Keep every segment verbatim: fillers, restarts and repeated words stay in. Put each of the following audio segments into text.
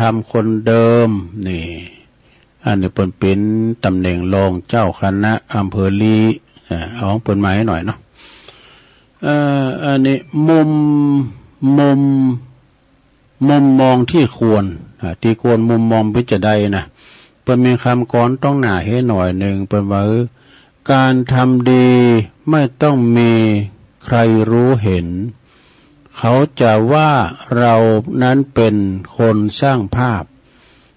ธรรมคนเดิม นี่ อันนี้เปิ้นเป็นตำแหน่งรองเจ้าคณะอำเภอลี เอ่อ เอาของเปิ้นมาให้หน่อยเนาะ เอ่อ อันนี้มุม มุม มุมมองที่ควร อ่า ที่ควรมุมมองเป็นจะใดนะ เปิ้นมีคำกลอนต้องหนาให้หน่อยหนึ่ง เปิ้นว่า การทำดีไม่ต้องมีใครรู้เห็น เขาจะว่าเรานั้นเป็นคนสร้างภาพ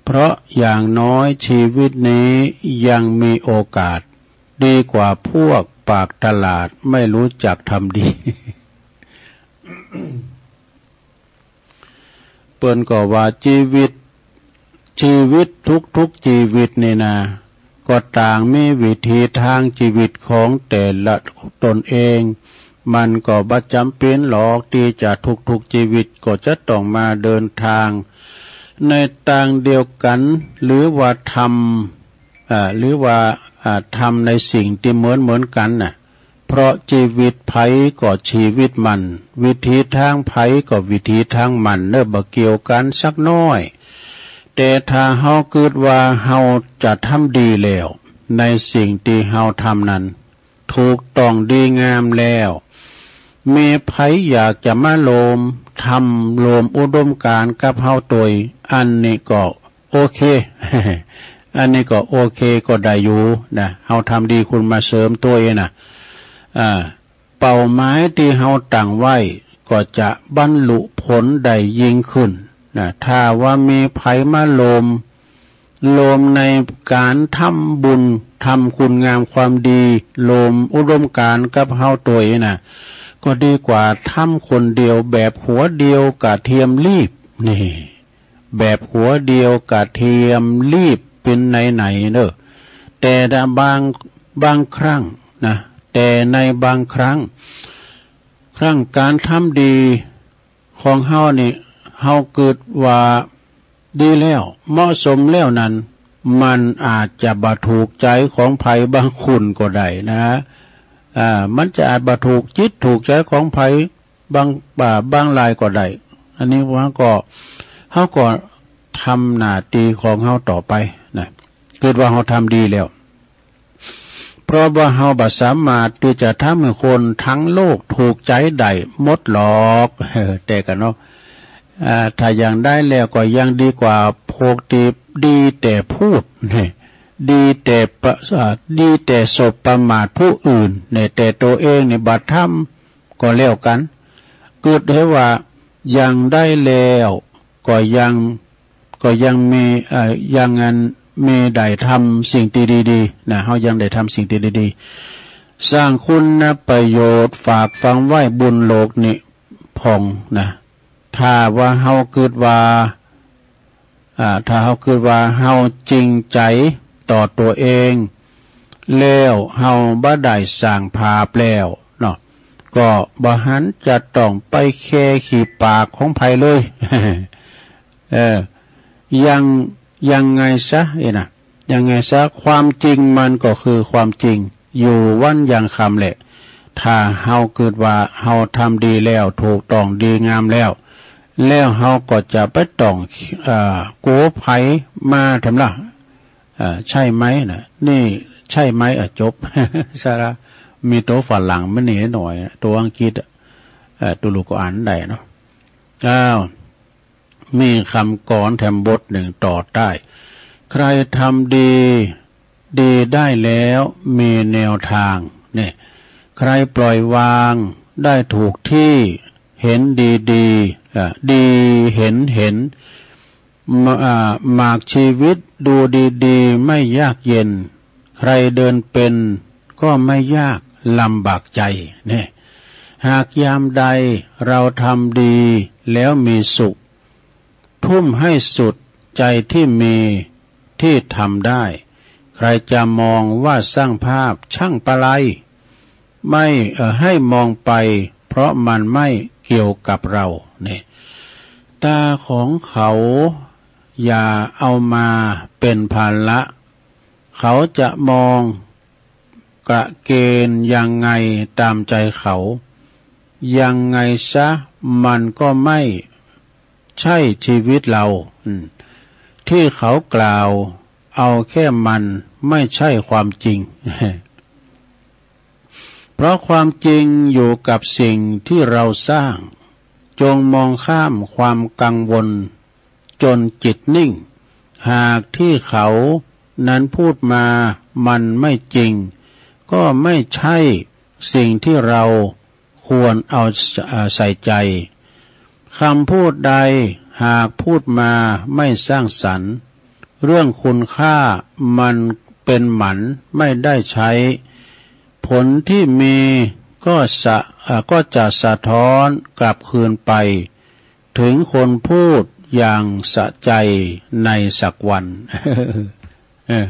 เพราะอย่างน้อยชีวิตนี้ยังมีโอกาส ดีกว่าพวกปากตลาดไม่รู้จักทำดี เปิ้นก็ว่าชีวิต ชีวิตทุกๆชีวิตนี่นะ ก็ต่างมีวิถีทางชีวิตของแต่ละตนเอง มันก็บ่จ๋ำเป๋นหรอกที่จะทุกๆชีวิตก็จะต้องมาเดินทาง ในตางเดียวกัน หรือว่าทำ อ่า หรือว่า อ่า ทำในสิ่งที่เหมือนเหมือนกันน่ะ เพราะชีวิตใผก็ชีวิตมัน วิถีทางใผก็วิถีทางมันเนอะ บ่เกี่ยวกันสักน้อย แต่ถ้าเฮาคิดว่าเฮาจะทำดีแล้ว ในสิ่งที่เฮาทำนั้น ถูกต้องดีงามแล้ว มีใผอยากจะมาโลม ทำโลมอุดมการณ์กับเฮาตวย อันนี้ก็โอเค อันนี้ก็โอเค ก็ได้อยู่นะ เฮาทำดีคุณมาเสริมตวยนะ อ่า เป้าหมายที่เฮาตั้งไว้ ก็จะบรรลุผลได้ยิ่งขึ้นนะ ถ้าว่ามีใผมาโลม โลมในการทำบุญ ทำคุณงามความดี โลมอุดมการณ์กับเฮาตวยนะ ก็ดีกว่าทำคนเดียวแบบหัวเดียวกระเทียมลีบ นี่ แบบหัวเดียวกระเทียมลีบเป็นไหนๆเนอะ แต่ละบาง บางครั้งนะ แต่ในบางครั้ง ครั้งการทำดีของเฮานี่ เฮาคิดว่าดีแล้ว เหมาะสมแล้วนั้น มันอาจจะบ่ถูกใจของใผบางคนก็ได้นะ อ่า มันจะอาจบ่ถูกจิตถูกใจของใผบาง อ่า บางรายก็ได้ อันนี้ว่าก็ เฮาก็ทำหน้าที่ของเฮาต่อไปนะ คิดว่าเฮาทำดีแล้ว เพราะว่าเฮาบ่สามารถที่จะทำให้คนทั้งโลกถูกใจได้หมดหรอก เออ แต่กันเนาะ อ่า ถ้าอย่างใดแล้วก็ยังดีกว่าพวกที่ดีแต่พูด นี่ ดีแต่ปะ อ่า ดีแต่สบประมาทผู้อื่น นี่ แต่ตัวเองนี่บ่ทำก็แล้วกัน คิดให้ว่าอย่างใดแล้วก็ยัง ก็ยังมี เอ่อ ยังอันมีได้ทำสิ่งที่ดีๆนะ เฮายังได้ทำสิ่งที่ดีๆ สร้างคุณประโยชน์ฝากฝังไว้บนโลกนี้พ่องนะ ถ้าว่าเฮาคิดว่า อ่า ถ้าเฮาคิดว่าเฮาจริงใจต่อตัวเอง แล้วเฮาบ่ได้สร้างภาพแล้วเนาะ ก็บ่หันจะต้องไปแคร์ขี้ปากของใผเลย เออ ยัง ยังไงซะ เอ้ยนะ ยังไงซะ ความจริงมันก็คือความจริง อยู่วันยังค่ำแหละ ถ้าเฮาคิดว่าเฮาทำดีแล้ว ถูกต้องดีงามแล้ว แล้วเฮาก็จะบ่ต้อง เอ่อ กลัวใผมาทำละ เอ่อ ใช่ไหมนะ นี่ใช่ไหม อ่ะ จบ สาระ มีตัวฝรั่งมานี่หน่อย ตัวอังกฤษ อ่ะ เอ่อ ตัวลูกก็อ่านได้เนาะ อ้าว มีคำกลอนแถมบทหนึ่งต่อได้ ใครทำดี ดีได้แล้วมีแนวทาง เนี่ย ใครปล่อยวางได้ถูกที่ เห็นดีดี อ่ะ ดีเห็นเห็น มา อ่า หมากชีวิตดูดีๆ ไม่ยากเย็น ใครเดินเป็นก็ไม่ยากลำบากใจ เนี่ย หากยามใดเราทำดีแล้วมีสุข ทุ่มให้สุดใจที่มีที่ทำได้ ใครจะมองว่าสร้างภาพช่างประไล ไม่ เอ่อ ให้มองไป เพราะมันไม่เกี่ยวกับเรา เนี่ย ตาของเขาอย่าเอามาเป็นภาระ เขาจะมองกะเกณฑ์ยังไงตามใจเขา ยังไงซะมันก็ไม่ใช่ชีวิตเรา อืม ที่เขากล่าวเอาแค่มันไม่ใช่ความจริง เพราะความจริงอยู่กับสิ่งที่เราสร้าง จงมองข้ามความกังวลจนจิตนิ่ง หากที่เขานั้นพูดมามันไม่จริง ก็ไม่ใช่สิ่งที่เราควรเอาใส่ใจ คำพูดใดหากพูดมาไม่สร้างสรรค์ เรื่องคุณค่ามันเป็นหมันไม่ได้ใช้ ผลที่มีก็สะเอ่อก็จะสะท้อนกลับคืนไป ถึงคนพูดอย่างสะใจในสักวัน เออ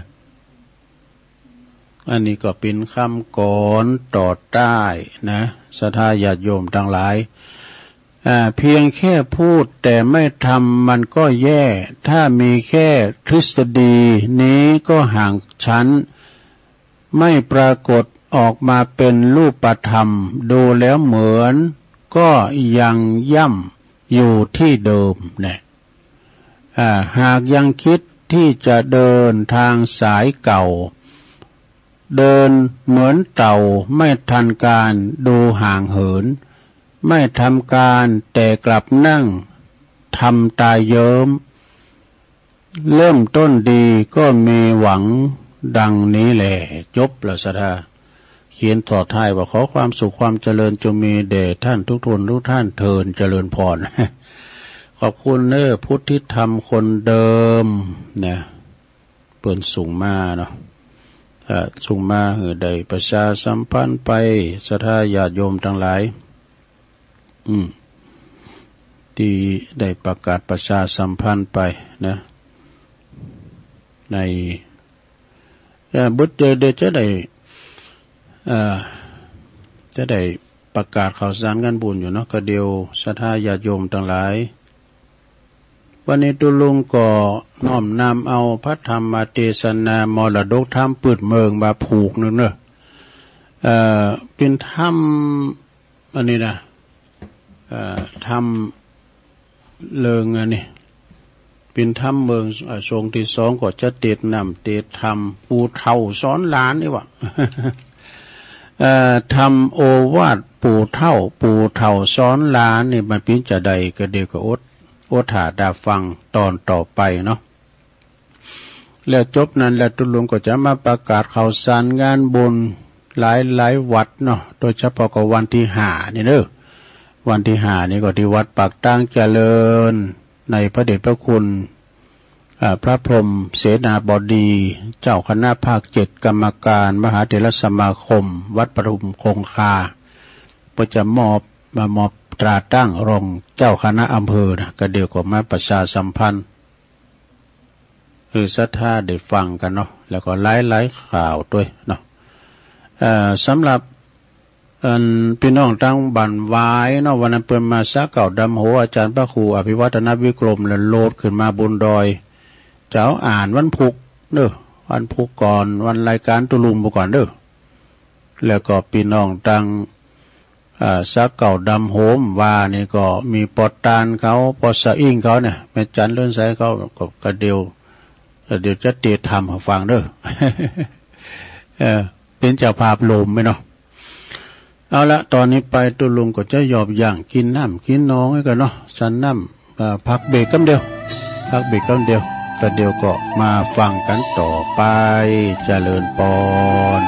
อันนี้ก็เป็นคำกลอนต่อท้ายนะ ศรัทธาญาติโยมทั้งหลาย อ่า เพียงแค่พูดแต่ไม่ทำมันก็แย่ ถ้ามีแค่ทฤษฎีนี้ก็ห่างชั้น ไม่ปรากฏออกมาเป็นรูปธรรม ดูแล้วเหมือนก็ยังย่ำอยู่ที่เดิมเนี่ย อ่า หากยังคิดที่จะเดินทางสายเก่า เดินเหมือนเต่าไม่ทันการ ดูห่างเหิน ไม่ทำการแต่กลับนั่งทำตาเยิ้ม เริ่มต้นดีก็มีหวังดังนี้แหละ จบแล้วศรัทธา เขียนต่อท้ายว่า ขอความสุขความเจริญจงมีแด่ท่านทุกคนทุกท่านเทอญ เจริญพร ขอบคุณเนอะ พุทธิธรรมคนเดิมนะ เปิ้นส่งมาเนาะ เอ่อ ส่งมาหื้อได้ประชาสัมพันธ์ไป ศรัทธาญาติโยมทั้งหลาย อืม ที่ได้ประกาศประชาสัมพันธ์ไปนะ ใน เอ่อ บุตรเดียวจะได้ เอ่อ จะได้ประกาศข่าวสารงานบุญอยู่เนาะ ก็เดียวศรัทธาญาติโยมทั้งหลาย วันนี้ตุ๊ลุงก็น้อมนำเอาพระธรรมเทศนามรดกธรรมปื๊ดเมืองมาผูกนึงเนอะ เอ่อ เป็นธรรม อันนี้นะ เอ่อ ธรรมเรื่องอันนี้ เป็นธรรมเมือง เอ่อ ช่วงที่สองก็จะเตศน์นำเตศน์ธรรม ปู่เฒ่าสอนหลานนี่หว่า เอ่อ ธรรมโอวาทปู่เฒ่า ปู่เฒ่าสอนหลานนี่มันเป็นจะใด ก็เดี๋ยวก็อด อดถ่าต๋าฟังต๋อนต่อไปเนาะ แล้วจบนั้นแล้วตุ๊ลุงก็จะมาประกาศข่าวสารงานบุญหลายๆวัดเนาะ โดยเฉพาะก็วันที่ห้านี่เนอะ วันที่ห้านี่ก็ที่วัดปากตางเจริญ ในพระเดชพระคุณ อ่า พระพรหมเสนาบดี เจ้าคณะภาคเจ็ด กรรมการมหาเถรสมาคม วัดปทุมคงคา ก็จะมอบ มามอบตราตั้งรองเจ้าคณะอำเภอนะ ก็เดี๋ยวก็มาประชาสัมพันธ์ คือศรัทธาได้ฟังกันเนาะ แล้วก็หลายๆข่าวด้วยเนาะ เอ่อ สำหรับ อัน พี่น้องทางบ้านหวายเนาะ วันนั้นเปิ้นมาสระเก้าดำโห อาจารย์พระครูอภิวัฒนวิกรม แล้วโลดขึ้นมาบนดอย จะเอาอ่านวันพุธเด้อ วันพุธก่อน วันรายการตุ๊ลุงพุธก่อนเด้อ แล้วก็พี่น้องทาง อ่า สระเก้าดำโหมว่านี่ก็มีปอตานเขา ปอสะอิ่งเขาเนี่ย แม่จันเลื่อนใสเขาก็กระเดียว กระเดียวจะเตศน์ธรรมหื้อฟังเด้อ เออ เป็นเจ้าภาพโลมไหมเนาะ เอาละ ต๋อนนี้ไปตุ๊ลุงก็จะหยอบย่างกินน้ำกินนองไว้ก่อนเนาะ ฉันน้ำ อ่า พักเบรกกำเดียว พักเบรกกำเดียว แต่เดี๋ยวก็มาฟังกันต่อไป เจริญปอน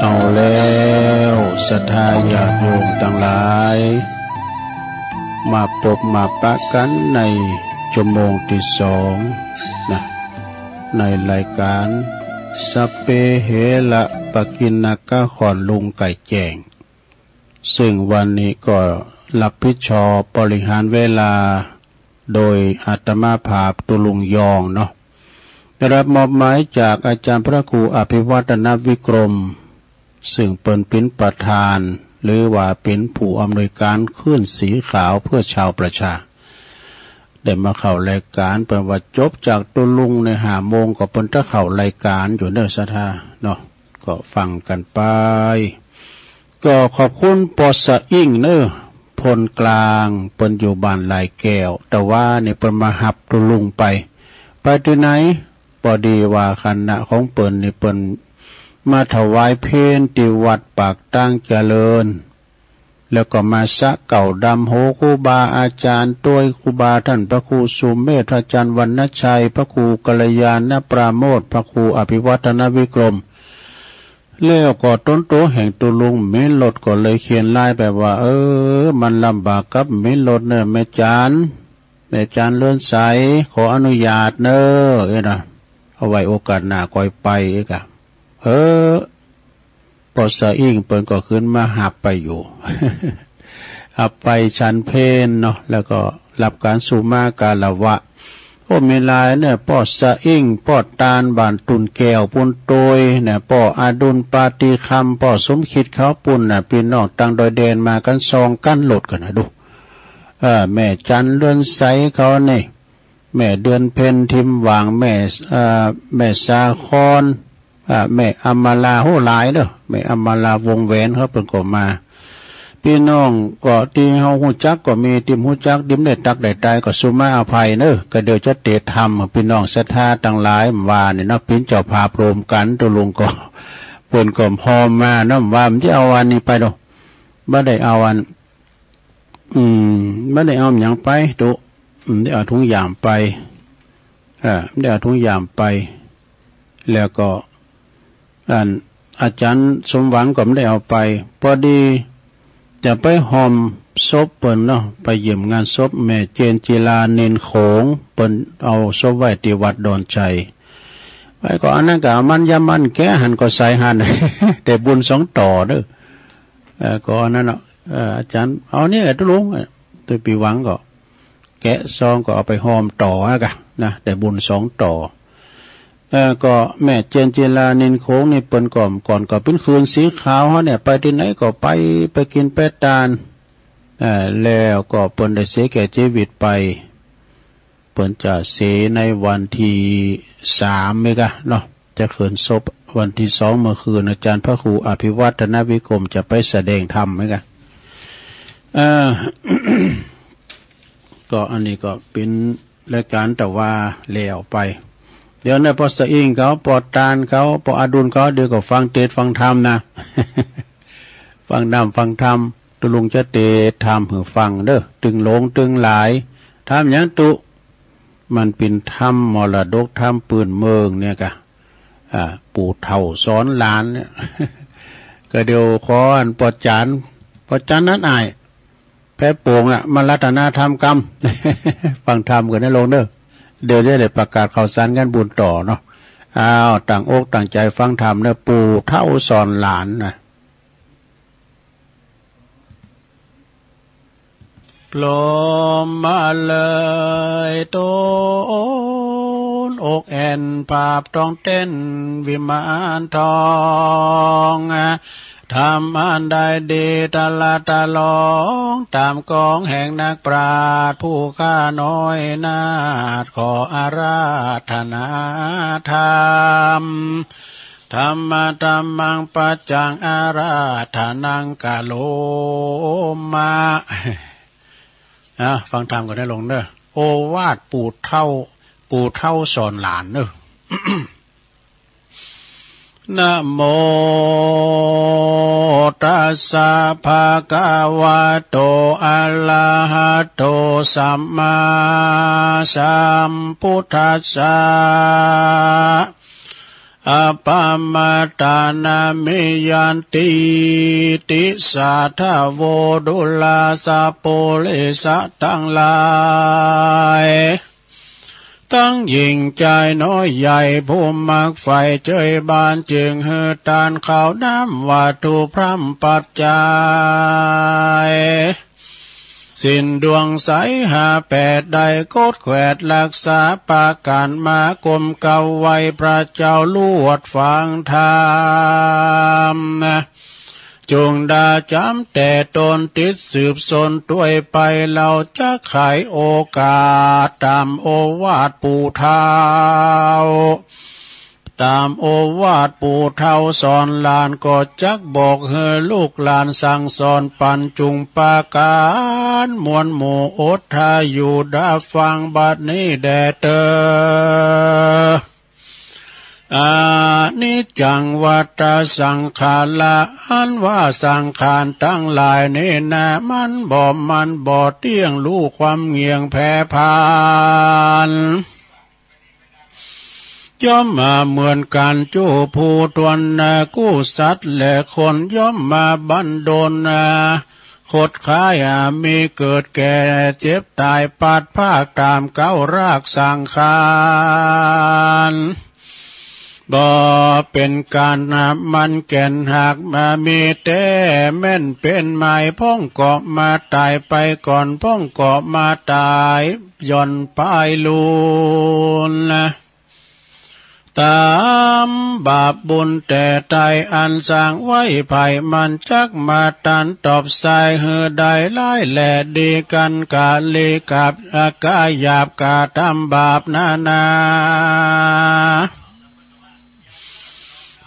เอาแล้ว ศรัทธาญาติโยมตังหลาย มาปบมาปะกั๋นในชั่วโมงตี้สองนะ ในรายก๋าน สัพเพเหระปะกิณณกะ ขอนลุงไก่แจ้ง ซึ่งวันนี้ก็รับผิดชอบบริหารเวลาโดยอาตมาภาพตุลุงยองเนาะ ได้รับมอบหมายจากอาจารย์พระครูอภิวัฒนวิกรม ซึ่งเปิ้นเป็นประธาน หรือว่าเป็นผู้อำนวยการคลื่นสีขาวเพื่อชาวประชา ได้มาเข้ารายการ เปิ้นว่าจบจากตุลุงในห้าโมงก็เปิ้นจะเข้ารายการอยู่เนอะ ศรัทธาเนาะ ก็ฟังกันไป ก็ขอบคุณปอสะอิ่งเนอะ พลกลาง เปิ้นอยู่บ้านหลายแก้ว แต่ว่านี่เปิ้นมาหับตุลุงไป ไปที่ไหน พอดีว่าคณะของเปิ้นนี่เปิ้นมาถวายเพลที่วัดปากตางเจริญ แล้วก็มาสะเก่าดำโหครูบาอาจารย์ โดยครูบาท่านพระครูสุเมธ อาจารย์วรรณชัย พระครูกัลยาณปราโมทย์ พระครูอภิวัฒนวิกรม แล้วก็ตนโตแห่งตุลุงมีรถก็เลยเขียนไลน์ไปว่า เออ มันลำบากกับมีรถเนอะ แม่จัน แม่จันเรือนใส ขออนุญาตเนอะ เอ้ยนะ เอาไว้โอกาสหน้าค่อยไปเอ้ยกะ เออ ปอสะอิ่งเปิ้นก็ขึ้นมาหับไปอยู่ หับไปฉันเพลเนาะ แล้วก็รับการสุมาการละวะ โอ้ มีหลายเนี่ย ปอสะอิ่ง ปอตานบ้านตุ่นแก้วปุ้นโตยเนี่ย ปออดุลปาฏิคำ ปอสมคิดเขาปุ้นน่ะ พี่น้องตังดอยแดนมากันสองคันรถกันนะดู เออ แม่จันเรือนใสเขานี่ แม่เดือนเพ็ญทิมหว่าง แม่ เอ่อ แม่สาคร อ่า แม่อำมาลา โห หลายเด้อ แม่อำมาลาวงแหวนเขาเปิ้นก็มา พี่น้องก็ตี้เฮาฮู้จักก็มี ตี้บ่ฮู้จัก ตี้บ่ได้ตักได้ตายก็สุมาอภัยเนอะ ก็เดี๋ยวจะเตะทำ พี่น้องศรัทธาตังหลายว่านี่เนาะ เปิ้นเจ้าภาพรวมกัน ตุลุงก็ เปิ้นก็ฮอมมาเนาะ ว่ามันจะเอาอันนี้ไปดอก บ่ได้เอาอัน อืม บ่ได้เอาหยังไปตุ อืม ได้เอาถุงยามไป เออ ได้เอาถุงยามไป แล้วก็ อัน อาจารย์สมหวังก็บ่ได้เอาไป พอดีจะไปฮอมศพเปิ้นเนาะ ไปเยี่ยมงานศพแม่เจนจิลานินโขง เปิ้นเอาศพไว้ที่วัดดอนชัย ไปก็อันนั้นก็เอามันยามมันแกะหันก็ใส่หัน ได้บุญสองต่อเด้อ เออ ก็อันนั้นเนาะ เออ อาจารย์ เอาเนี่ย ตุลุง เออ ตัวปีหวังก็ แกะซองก็เอาไปฮอมต่อนะกะ นะ ได้บุญสองต่อ เออ ก็แม่เจนจิลานินโขงนี่เปิ้นก็ ก่อนก็เป็นคลื่นสีขาวเฮาเนี่ย ไปที่ไหนก็ไป ไปกินไปตาน เออ แล้วก็เปิ้นได้เสียแก่ชีวิตไป เปิ้นจะเสียในวันที่สามเอ้ยกะเนาะ จะเคลื่อนศพวันที่สองเมื่อคืน อาจารย์พระครูอภิวัฒนวิกรมจะไปแสดงธรรมเอ้ยกะ เอ่อ ก็อันนี้ก็เป็นรายการแต่ว่าแล้วไป เดี๋ยวนี้ปอสะอิ่งเขา ปอตานเขา ปออดุลเขา เดี๋ยวก็ฟังเทศน์ฟังธรรมนะ ฟังธรรม ฟังธรรม ตุลุงจะเทศน์ธรรมหื้อฟังเด้อ ตึงหลงตึงหลาย ธรรมหยังตุ มันเป็นธรรมมรดก ธรรมปื้นเมืองเนี่ยกะ อ่า ปู่เฒ่าสอนหลานเนี่ย ก็เดี๋ยวขออันปอจาน ปอจานนั้นอ้าย แพะโป่งอะ มารัตนาธรรมกำ ฟังธรรมกันนะลงเด้อ เดี๋ยวจะได้ประกาศข่าวสารงานบุญต่อเนาะ อ้าว ตั้งอกตั้งใจฟังธรรมเด้อ ปู่เฒ่าสอนหลานนะ พร้อมมาเลยต้นอกแอ่น ภาพต้องเต้นวิมานทอง ทำอันใดดีตลาดตลอง ตามกองแห่งนักปราชญ์ผู้ข้าน้อยนาถ ขออาราธนาธรรม ธรรมะธัมมังปัจจังอาราธนังกะโลมะ อ่ะ ฟังธรรมกันนะลงเด้อ โอวาทปู่เฒ่า ปู่เฒ่าสอนหลานเด้อ นะโมตัสสะภะคะวะโต อะระหะโต สัมมาสัมพุทธัสสะ อัปปะมาทานามิยันตีติ สัทธาโว ดูราสะปุริสะตังหลาย ตั้งยิ่งใหญ่น้อยใหญ่ผู้มักใฝ่เจยบานจึงหือตานข้าวน้ำวัตถุพร่ำปัจจัย สิ้นดวงใสหาแปดได้กดแขวดรักษาประกันมากรมเก่าไว้พระเจ้าลวดฟังธรรม จงดาจำแต่ตนติดสืบสนตวยไป เราจะไขโอกาสตามโอวาทปู่เฒ่า ตามโอวาทปู่เฒ่าสอนหลานก็จักบอกหื้อลูกหลานสั่งสอนปันจุงประการมวลหมู่อดทาอยู่ดาฟังบัดนี้แด่เตอ อนิจจังวัฏฏะสังขาระ อันว่าสังขารทั้งหลายนี้นะ มันบ่ มันบ่เตี้ยง รู้ความเงี่ยงแผ่พาน ย่อมมาเหมือนกัน จูผู้ทวนนากู้สัตว์และคน ย่อมมาบันดลนา คดคล้ายอามีเกิดแก่เจ็บตาย ปัดภาคตามเก้ารากสังขาร บ่เป็นการมันแก่นหากมามีแต่แม่นเป็นไม้ พ่องก็มาตายไปก่อน พ่องก็มาตายย่อนปลายลุน ตามบาปบุญแต่ใดอันสร้างไว้ ไผมันจักมาตันตอบสายหื้อได้หลายแลดีกัน กะลีกับกะหยาบกะทำบาปนานา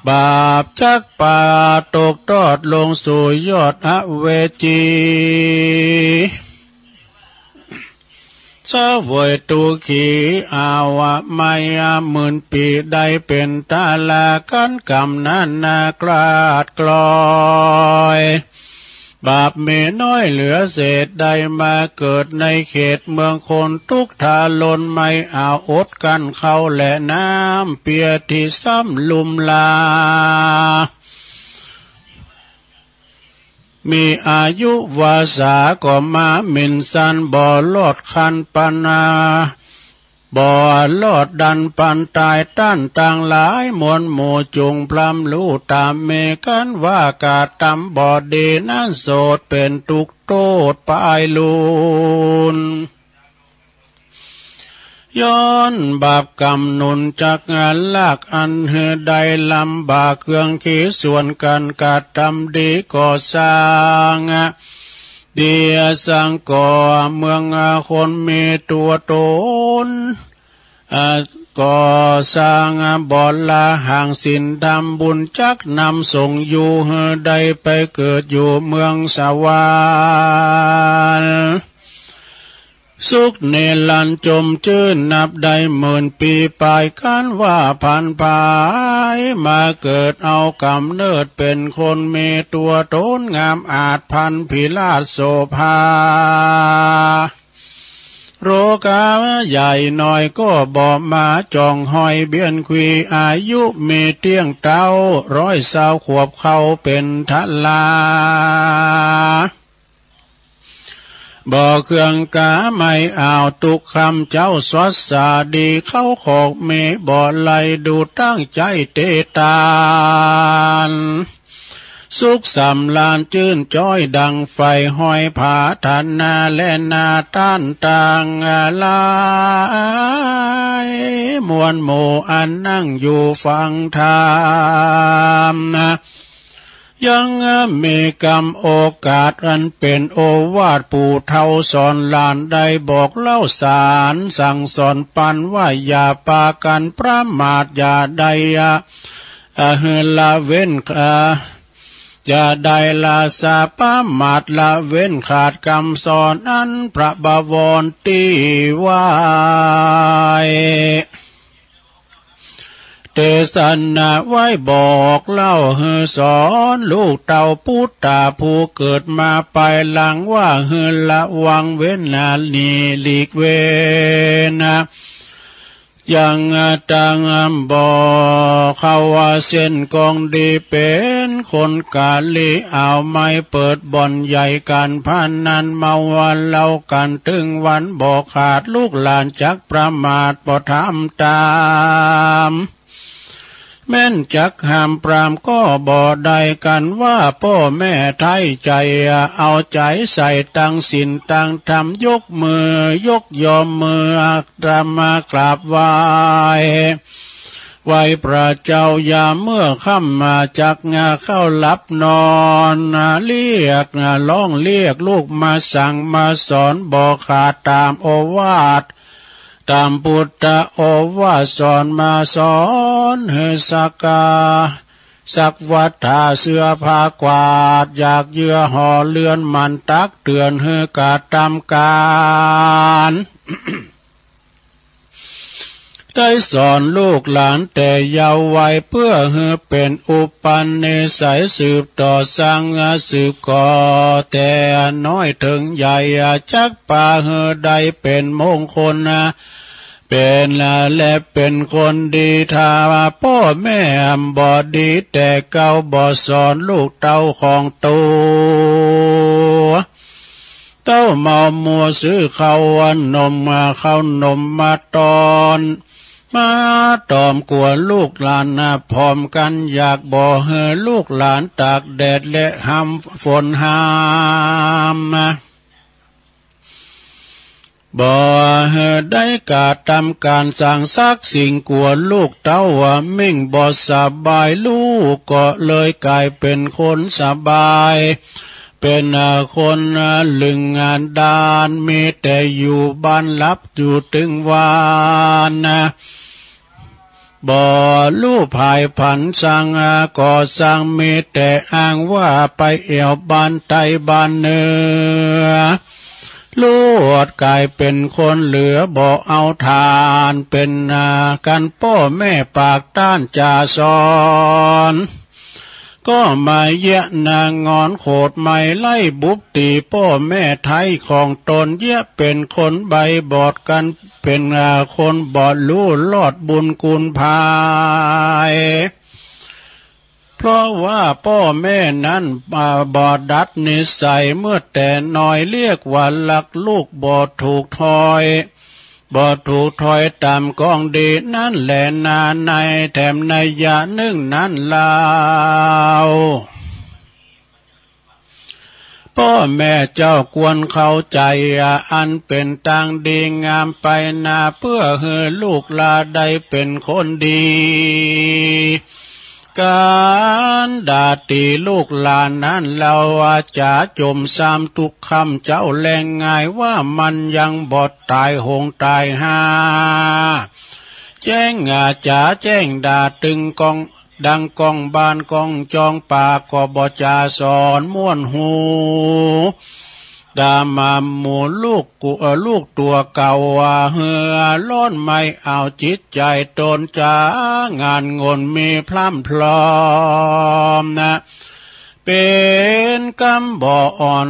บาปจักปาตกทอดลงสู่ยอดอเวจี เสวยทุกขีอาวะไมยหมื่นปี ได้เป็นทารากันกำนั้นนากราดกลอย บาปมีน้อยเหลือเศษ ได้มาเกิดในเขตเมืองคน ทุกข์ทรนไม่อาจอดกลั้นเข้า และน้ำเปียที่ซ้ำลุ่มลา มีอายุวาสาก็มาหมิ่นสัน บ่รอดคันปนา บ่รอดดันปันตาย ต้านตังหลายมวลหมู่จุงพร่ำรู้ตาม มีกันว่ากระทำบ่ดีนั้นโสดเป็นทุกข์โทษปลายลุน ย้อนบาปกรรมหนุนจักงานลาก อันหื้อได้ลำบากเครื่องขีส่วนกันกระทำดีก่อสร้าง เดียสังก่อเมืองคนมีตัวตน อ่า ก่อสร้างบ่ละห่างศีลธรรมบุญจักนำส่งอยู่หื้อได้ไปเกิดอยู่เมืองสวรรค์ สุขนิรันดร์จมจื้นนับได้หมื่นปีปลาย กันว่าพันผาย มาเกิดเอากำเนิดเป็นคนมีตัวตนงามอาจพันพิราชโสภา โรคาใหญ่น้อยก็บ่มาจ่องหอยเบียนคุย อายุมีเตี้ยงเต้าร้อยซาวขวบเข้าเป็นทลา บ่เครื่องกาไม่เอาทุกคำเจ้าสวัสสาดี เข้าขอกมีบ่ไหลดูตั้งใจเตตาน สุขสำราญจื้นจ้อยดังไฟห้อยผาฐานาและนาต้านต่างหลายมวลหมู่อันนั่งอยู่ฟังธรรม ยังมีกำโอกาสอันเป็นโอวาทปู่เฒ่าสอนหลานได้บอกเล่าสารสั่งสอนปันว่าอย่าปากันประมาทอย่าได้ อะหือละเว้น อ่า อย่าได้ละสาประมาทละเว้นขาดกำสอนอันพระบวรตีไว้ เตสนาไว้บอกเล่าหื้อสอนลูกเต้าปุตตาผู้เกิดมาภายหลังว่าหื้อละวังเว้นนาหนีหลีกเว้น ยังตั้งบ่เข้าว่าเส้นกองดีเป็นคนกาลีเอาไม้เปิดบ่อนใหญ่การพนันเมาวันเล่ากันถึงวันบ่ขาดลูกหลานจักประมาทบ่ทำตาม แม่นจักห้ามปรามก็บ่ได้กันว่าพ่อแม่ไทยใจเอาใจใส่ตั้งศีลตั้งธรรมยกมือยกยอมมือตามมากราบไหว้ ไหว้พระเจ้ายามเมื่อค่ำมาจักงาเข้าหลับนอนเรียกร้องเรียกลูกมาสั่งมาสอนบ่ขาดตามโอวาท ตามพุทธโอวาทสอนมาสอนหื้อสักกา สักวัฏฐาเสื้อผ้ากวาด อยากเยื่อห่อเรือนมันตักเตือนหื้อกาทำการ ได้สอนลูกหลานแต่เยาว์วัยเพื่อหื้อเป็นอุปนิสัยสืบต่อสร้างสืบก่อแต่น้อยถึงใหญ่จักปาหื้อได้เป็นมงคล เป็นและเป็นคนดีถ้าพ่อแม่บ่ดีแต่เก่าบ่สอนลูกเต้าของตัว เต้าเมามัวซื้อข้าวหนมข้าวนมมาตอนมาตอมกลัวลูกหลานพร้อมกันอยากบ่หื้อลูกหลานตากแดดและห้ำฝนห้ำ บ่ได้กาทำการสร้างสักสิ่งกลัวลูกเต้าว่ามิ่งบ่สบายลูกก็เลยกลายเป็นคนสบาย เป็นคนลึงงานดานมีแต่อยู่บ้านหลับอยู่ตึงวัน บ่รู้ภายผันสร้างก่อสร้างมีแต่อ้างว่าไปแอ่วบ้านใต้บ้านเหนือ ลูดกลายเป็นคนเหลือบ่เอาทานเป็นกันพ่อแม่ปากต้านจาสอน ก็มาเยียะนางงอนโขดไม่ไล่บุบตีพ่อแม่ไทยของตนเยียะเป็นคนใบบอดกันเป็นคนบอดรู้รอดบุญคุณภาย เพราะว่าพ่อแม่นั้นอ่าบ่ดัดนิสัยเมื่อแต่น้อยเรียกว่ารักลูกบ่ถูกถอย บ่ถูกถอยตามกองดีนั่นแหละนาในแถมนัยยะหนึ่งนั้นเล่า พ่อแม่เจ้าควรเข้าใจอันเป็นตางดีงามไปหน้าเพื่อหื้อลูกหลานได้เป็นคนดี การด่าตีลูกหลานนั้นเราอาจจะจมซ้ำทุกค่ำเจ้าแลงง่ายว่ามันยังบ่ตายหงตายหา แจ้งอาจจะแจ้งด่าตึงกองดังกองบ้านกองจองปากก็บ่จาสอนม่วนหู ด่ามาหมู่ลูกกูเอ่อลูกตัวเก่าว่าเหือล้นไม่เอาจิตใจตนจางานงนมีพร่ำพร้อมนะ เป็นกำบ่อ่อน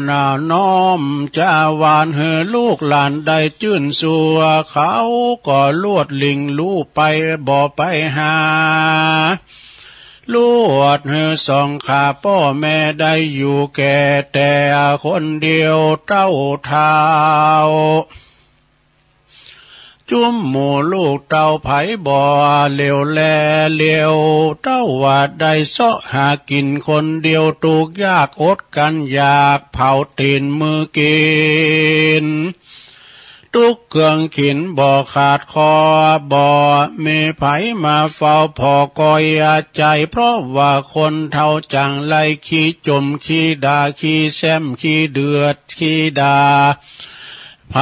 น้อมจะหวานหื้อลูกหลานได้จื่นสัวเขาก็ลวดลิงลู่ไปบ่ไปหา ลวดหื้อสองขาพ่อแม่ได้อยู่แก่แต่คนเดียวเต้าเท้า จุ้มหมู่ลูกเต้าไผบ่เหลียวแลเหลียวเต้าว่าได้เสาะหากินคนเดียวทุกข์ยากอดกันอยากเผาตีนมือกิน ทุกข์เคืองขินบ่ขาดคอบ่มีไผมาเฝ้าพอกอยใจเพราะว่าคนเฒ่าจังไรขี้จมขี้ด่าขี้แซมขี้เดือดขี้ด่า ไผ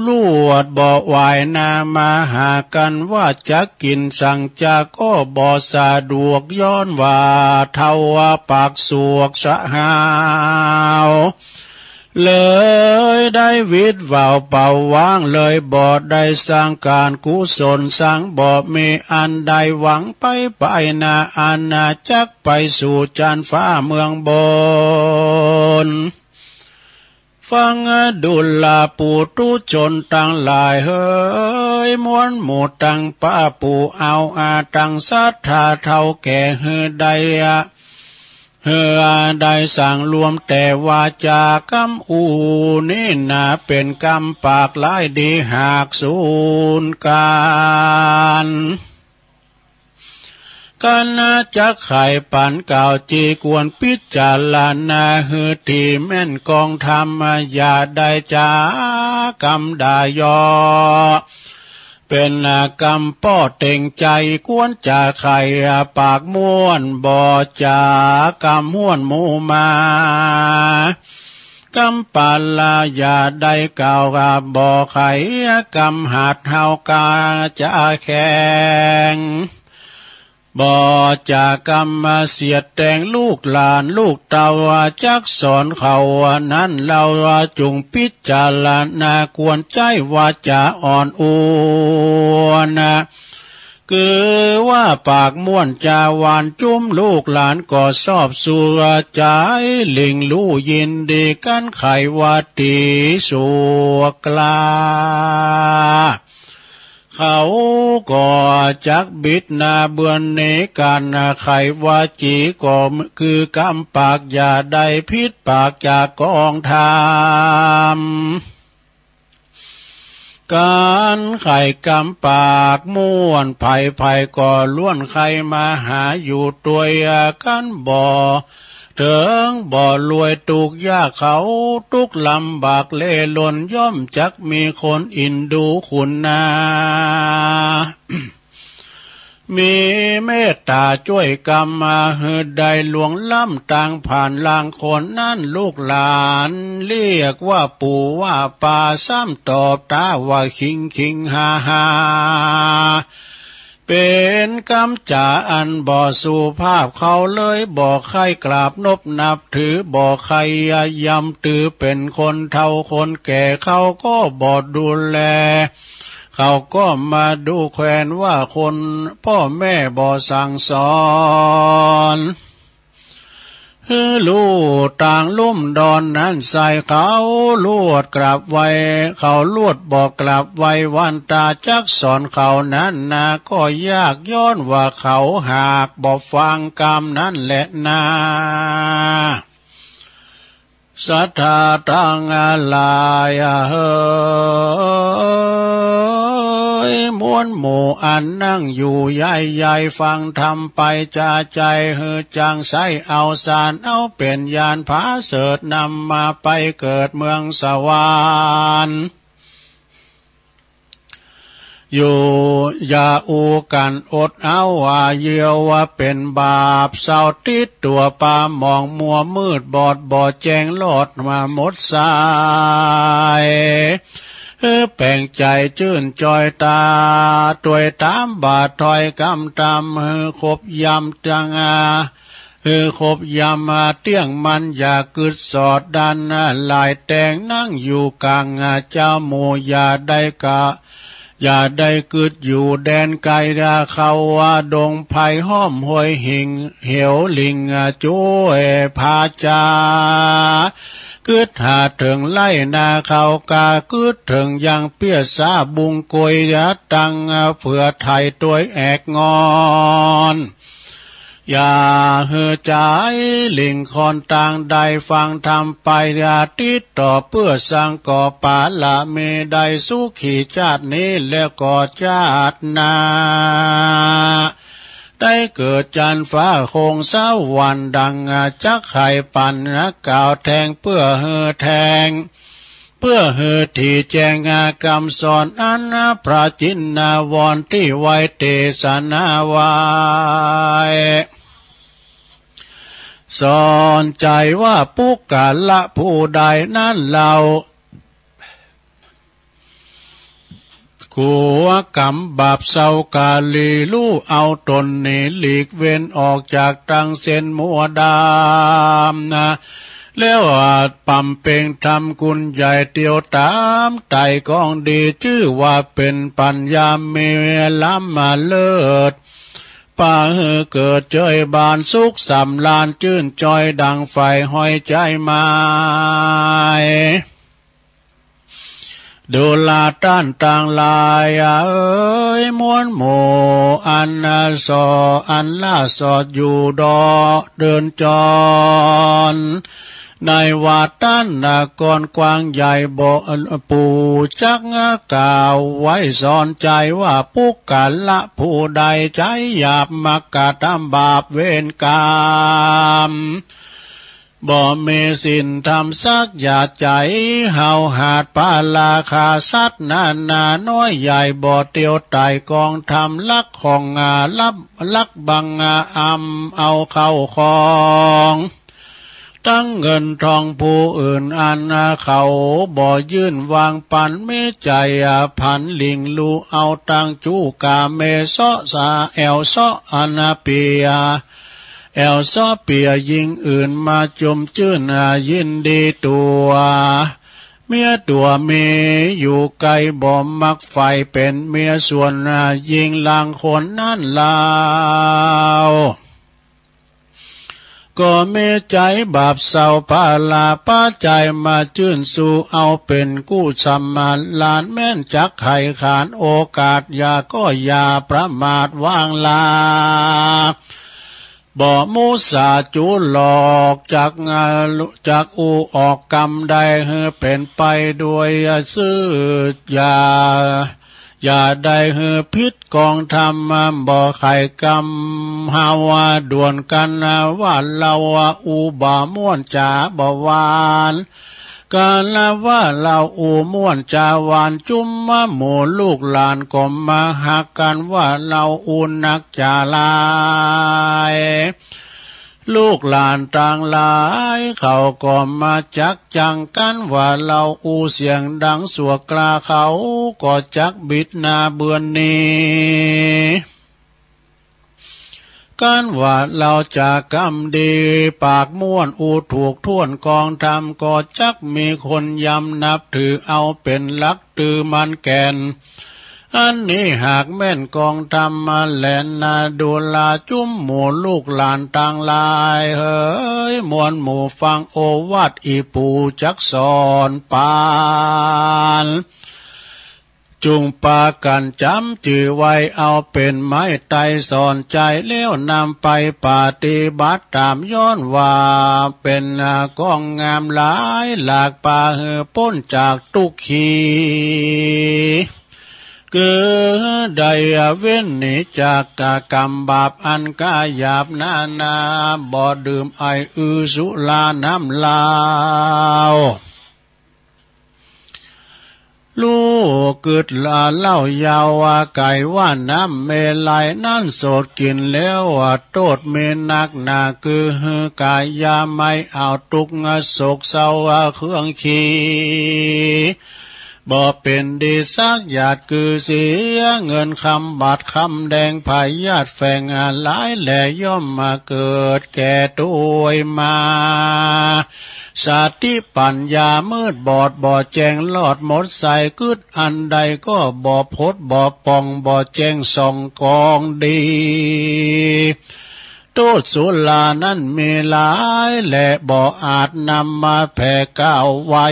ลวดบ่ไหวนามาหากันว่าจะกินสั่งจากก็บ่สะดวกย้อนว่าเฒ่าปากสวกสะหาว เลยได้วิตว่าวเป่าว่างเลยบ่ได้สร้างการกุศลสร้างบ่มีอันใดหวังไปไปนาอาณาจักรไปสู่จันฟ้าเมืองบน ฟังดูลาปุถุชนตังหลายเฮอ ยมวลหมู่ตังป้าปู่เอาอาตังศรัทธาเฒ่าแก่หือได้อะ หือได้สั่งรวมแต่ว่าจากำอู้นี้นาเป็นกำปากหลายดีหากสูนกัน กัณะจักไขปันกล่าวจีควรพิจารณาหือที่แม่นกองธรรม อย่าได้จากำด่ายอ เป็นกำป้อเต็งใจควรจะไขปากม่วนบ่จากำห้วนหมู่มา กำปาลาอย่าได้กล่าวบ่ไขกำหัดเฮากาจะแข็ง บ่จากำมาเสียดแตงลูกหลานลูกเต้าจักสอนเขานั้นเราจุงพิจารณาควรใจว่าจะอ่อนอัวนะ คือว่าปากม่วนจาหวานจุ้มลูกหลานก็ชอบสู่ใจหลิงลู่ยินดีกันไขว่าตีสัวกล้า เขาก็จักบิดหน้าเบือนในการไขว่าจีก็คือกำปากอย่าได้ผิดปากจากกองธรรม การไขกำปากม่วนไผๆก็ล้วนใครมาหาอยู่ตัวยกันบ่เถิงบ่รวยทุกข์ยากเขาทุกข์ลำบากเล่ร่อนย่อมจักมีคนอินดูคุณนา มีเมตตาจ้วยกำมาหือได้หลวงล้ำตางผ่านลางคนนั้นลูกหลาน เรียกว่าปู่ว่าปาซ้ำตอบตาว่าคิงคิงฮาฮา เป็นกำจาอันบ่สุภาพเขาเลยบ่ใคร่กราบนบนับถือบ่ใคร่ยำตือเป็นคนเฒ่าคนแก่เขาก็บ่ดูแล เขาก็มาดูแควนว่าคนพ่อแม่บ่สั่งสอน หื้อลู่ต่างลุ่มดอนนั้นใส่เขาลวดกราบไหว เขาลวดบอกกราบไหววันตาจักสอนเขานั้นนาก็ยากย้อนว่าเขาหากบ่ฟังกำนั้นแหละนา ศรัทธาตังหลายเฮยมวลหมู่อันนั่งอยู่ใหญ่ใหญ่ฟังธรรมไปจาใจหือจังใสเอาสารเอาเป็นยานผาเสริฐนำมาไปเกิดเมืองสวรรค์ อยู่อย่าอูกันอดเอาว่าเยียวว่าเป็นบาปเศร้าติดตัวปาหมองมัวมืดบอดบ่แจ้งลอดมาหมดสาย เออแปลงใจจื่นจอยตาตวยตามบาทถอยกำตำเออครบยำจังอา เออครบยำมาเตี้ยงมันอย่ากึดสอดดันหลายแตงนั่งอยู่กลางเจ้าหมู่อย่าได้กะ อย่าได้กึดอยู่แดนไกลเขาว่าดงไพห้อมห้วยหิงเหวลิงจ้วยพาจา กึดหาเถิงไล่นาเขากากึดเถิงยังเปี้ยสาบุงกวยยะตังเผื่อไทยตวยแอกงอน อย่าหือใจหลิงคอนต่างได้ฟังธรรมไปอย่าติดต่อเพื่อสร้างก่อปาละมีได้สุขีชาตินี้แล้วก็ชาติหน้า ได้เกิดจันฟ้าคงสวรรค์ดังจักไขปันนักกล่าวแทงเพื่อหือแทง เพื่อหือที่แจงกำสอนอันพระจินนาวรที่ไว้เตสนาไว้ สอนใจว่าปุกกะละผู้ใดนั้นเล่า ขัวกรรมบาปเศร้ากาลีลู่เอาตนหนีหลีกเว้นออกจากตังเส้นมัวดามนะ แล้วอาจปำเพ็งทำคุณใหญ่เตียวตามไต่กองดีชื่อว่าเป็นปัญญามีล้ำมาเลิศ ป่าหือเกิดเจยบานสุขสำราญจื่นจอยดังไฟห้อยใจไม้ ดูราต้านต่างหลายเอ๋ย มวลหมู่อันสออันล่าสอดอยู่ดอเดินจร ในวัดต้านก่อนกว้างใหญ่บ่ ปู่จักกล่าวไว้สอนใจว่า ปุคคละผู้ใดใจหยาบมักกระทำบาปเวรกรรม บ่มีศีลธรรมสักหยาด ใจเฮาหาดปาราคาสัตว์นานาน้อยใหญ่ บ่เตียวไต่กองธรรมลักของอาลับลักบังอาอำเอาเข้าของ ทั้งเงินทองผู้อื่นอันเขาบ่ยื่นวางปัน มีใจผันหลิงลูเอาตังจู้กาเมเสาะสาแอวเสาะอันเปีย แอวเสาะเปียหญิงอื่นมาจุมจื้นยินดีตัว เมียตัวมีอยู่ไกลบ่มักใฝ่เป็นเมียส่วนหญิงลางคนนั้นลาว ก็มีใจบาปเศร้าปาลาปาใจมาจื้นสู่เอาเป็นกู้สมานหลานแม่นจักไขขานโอกาสอย่าก็อย่าประมาทวางลา บ่มุสาจูหลอกจักจักอู้ออกกรรมใดหือเป็นไปด้วยซื่ออย่า อย่าได้หือผิดกองธรรมบ่ไขกรรมหาว่าด่วนกันว่าเฮาอู้บ่ม่วนจ๋าบ่หวาน กันว่าเฮาอู้ม่วนจ๋าหวานจุมมาหมู่ลูกหลานก็มาหักกันว่าเฮาอู้นักจ๋าหลาย ลูกหลานต่างหลายเขาก็มาจักจังกันว่าเฮาอู้เสียงดังสัวกลาเขาก็จักบิดหน้าเบือนหนี กันว่าเฮาจ๋ากำดีปากม่วนอู้ถูกถ้วนกองธรรมก็จักมีคนยำนับถือเอาเป็นหลัก ตื้อมันแก่น อันนี้หากแม่นกองธรรมมาแลนาดูลาจุมหมู่ลูกหลานต่างหลายเฮยมวลหมู่ฟังโอวาทอีปู่จักสอนปาน จุงปากันจ๋ำจื้อไว้เอาเป็นไม้ไตสอนใจแล้วนำไปปฏิบัติต๋ามย้อนว่าเป็นกองงามหลายหลากปาหื้อป๊นจากตุ๊กขี คือได้เว้นหนีจากกรรมบาปอันกล้าหยาบนานา บ่ดื่มไออือสุราน้ำเหล้า ลูกกึดละเหล้ายาวว่าไก่ว่าน้ำเมลัยนั้นโสดกิ๋นแล้วว่าโต้ษมีนักหนา คือหื้อกายาไม่เอาตุ๊กข์โศกเศร้าเครื่องขี บ่เป็นดีสักหยาด คือเสียเงินคำบาทคำแดง พยาธิแฝงหลายแหล่ย่อมมาเกิดแก่ตวยมา สติปัญญามืดบอดบ่แจ้งลอดหมดใส กึดอันใดก็บ่พดบ่ป่อง บ่แจ้งส่องกองดี โต้ษสุรานั้นมีหลายแหละบ่อาจนำมาแผ่กล่าวไว้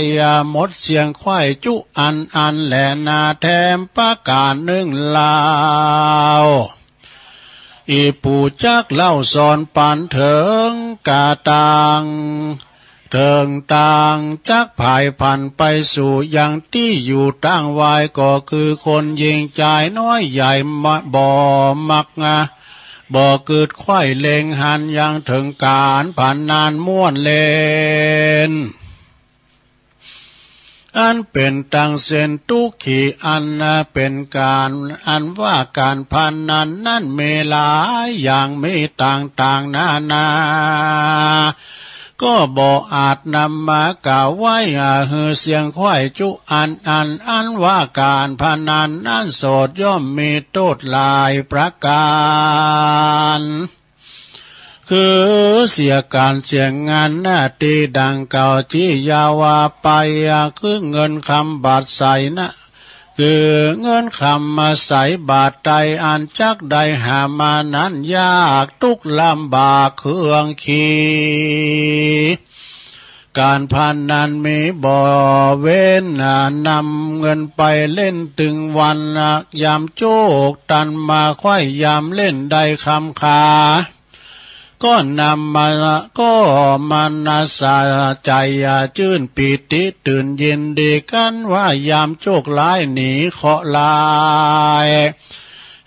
หมดเสียงไขว้จุอันอันแหละนา แถมประก๋านนึ่งลาว อีปู่จักเล่าสอนปันเถิงกาตาง เถิงตางจักผายผันไปสู่ยังตี้อยู่ตั้งวาย ก็คือคนยิงจายน้อยใหญ่มะ บ่มักงะ บ่กึดไขว้เล็งหันยังเถิงก๋านพนันม่วนเล่น อันเป็นตังเส้นตุ๊กขี อันเป็นก๋าน อันว่าก๋านพนันนั้นมีหลายอย่าง มีต่างๆ นานา ก็บ่อาจนำมากล่าวไว้หื้อเสียงไขว้จุอันอัน อันว่าก๋านพนันนั้นโสดย่อมมีโต้ษหลายประก๋าน คือเสียก๋านเสียงานหน้าตี้ดังกล่าวตี้ยาวว่าไป คือเงินคำบาทใสนะ คือเงินคำมาใสบาทไตอันจักได้หามานั้นยากตุ๊กข์ลำบากเครื่องขี การพนันมีบ่เว้น นำเงินไปเล่นตึงวัน ยามโจกตันมาไขว้ ยามเล่นได้คำคา ก็นำมา ก็มนัสสาใจจื้นปีติตื่นยินดีกัน ว่ายามโจกร้ายหนีเคราะห์ร้าย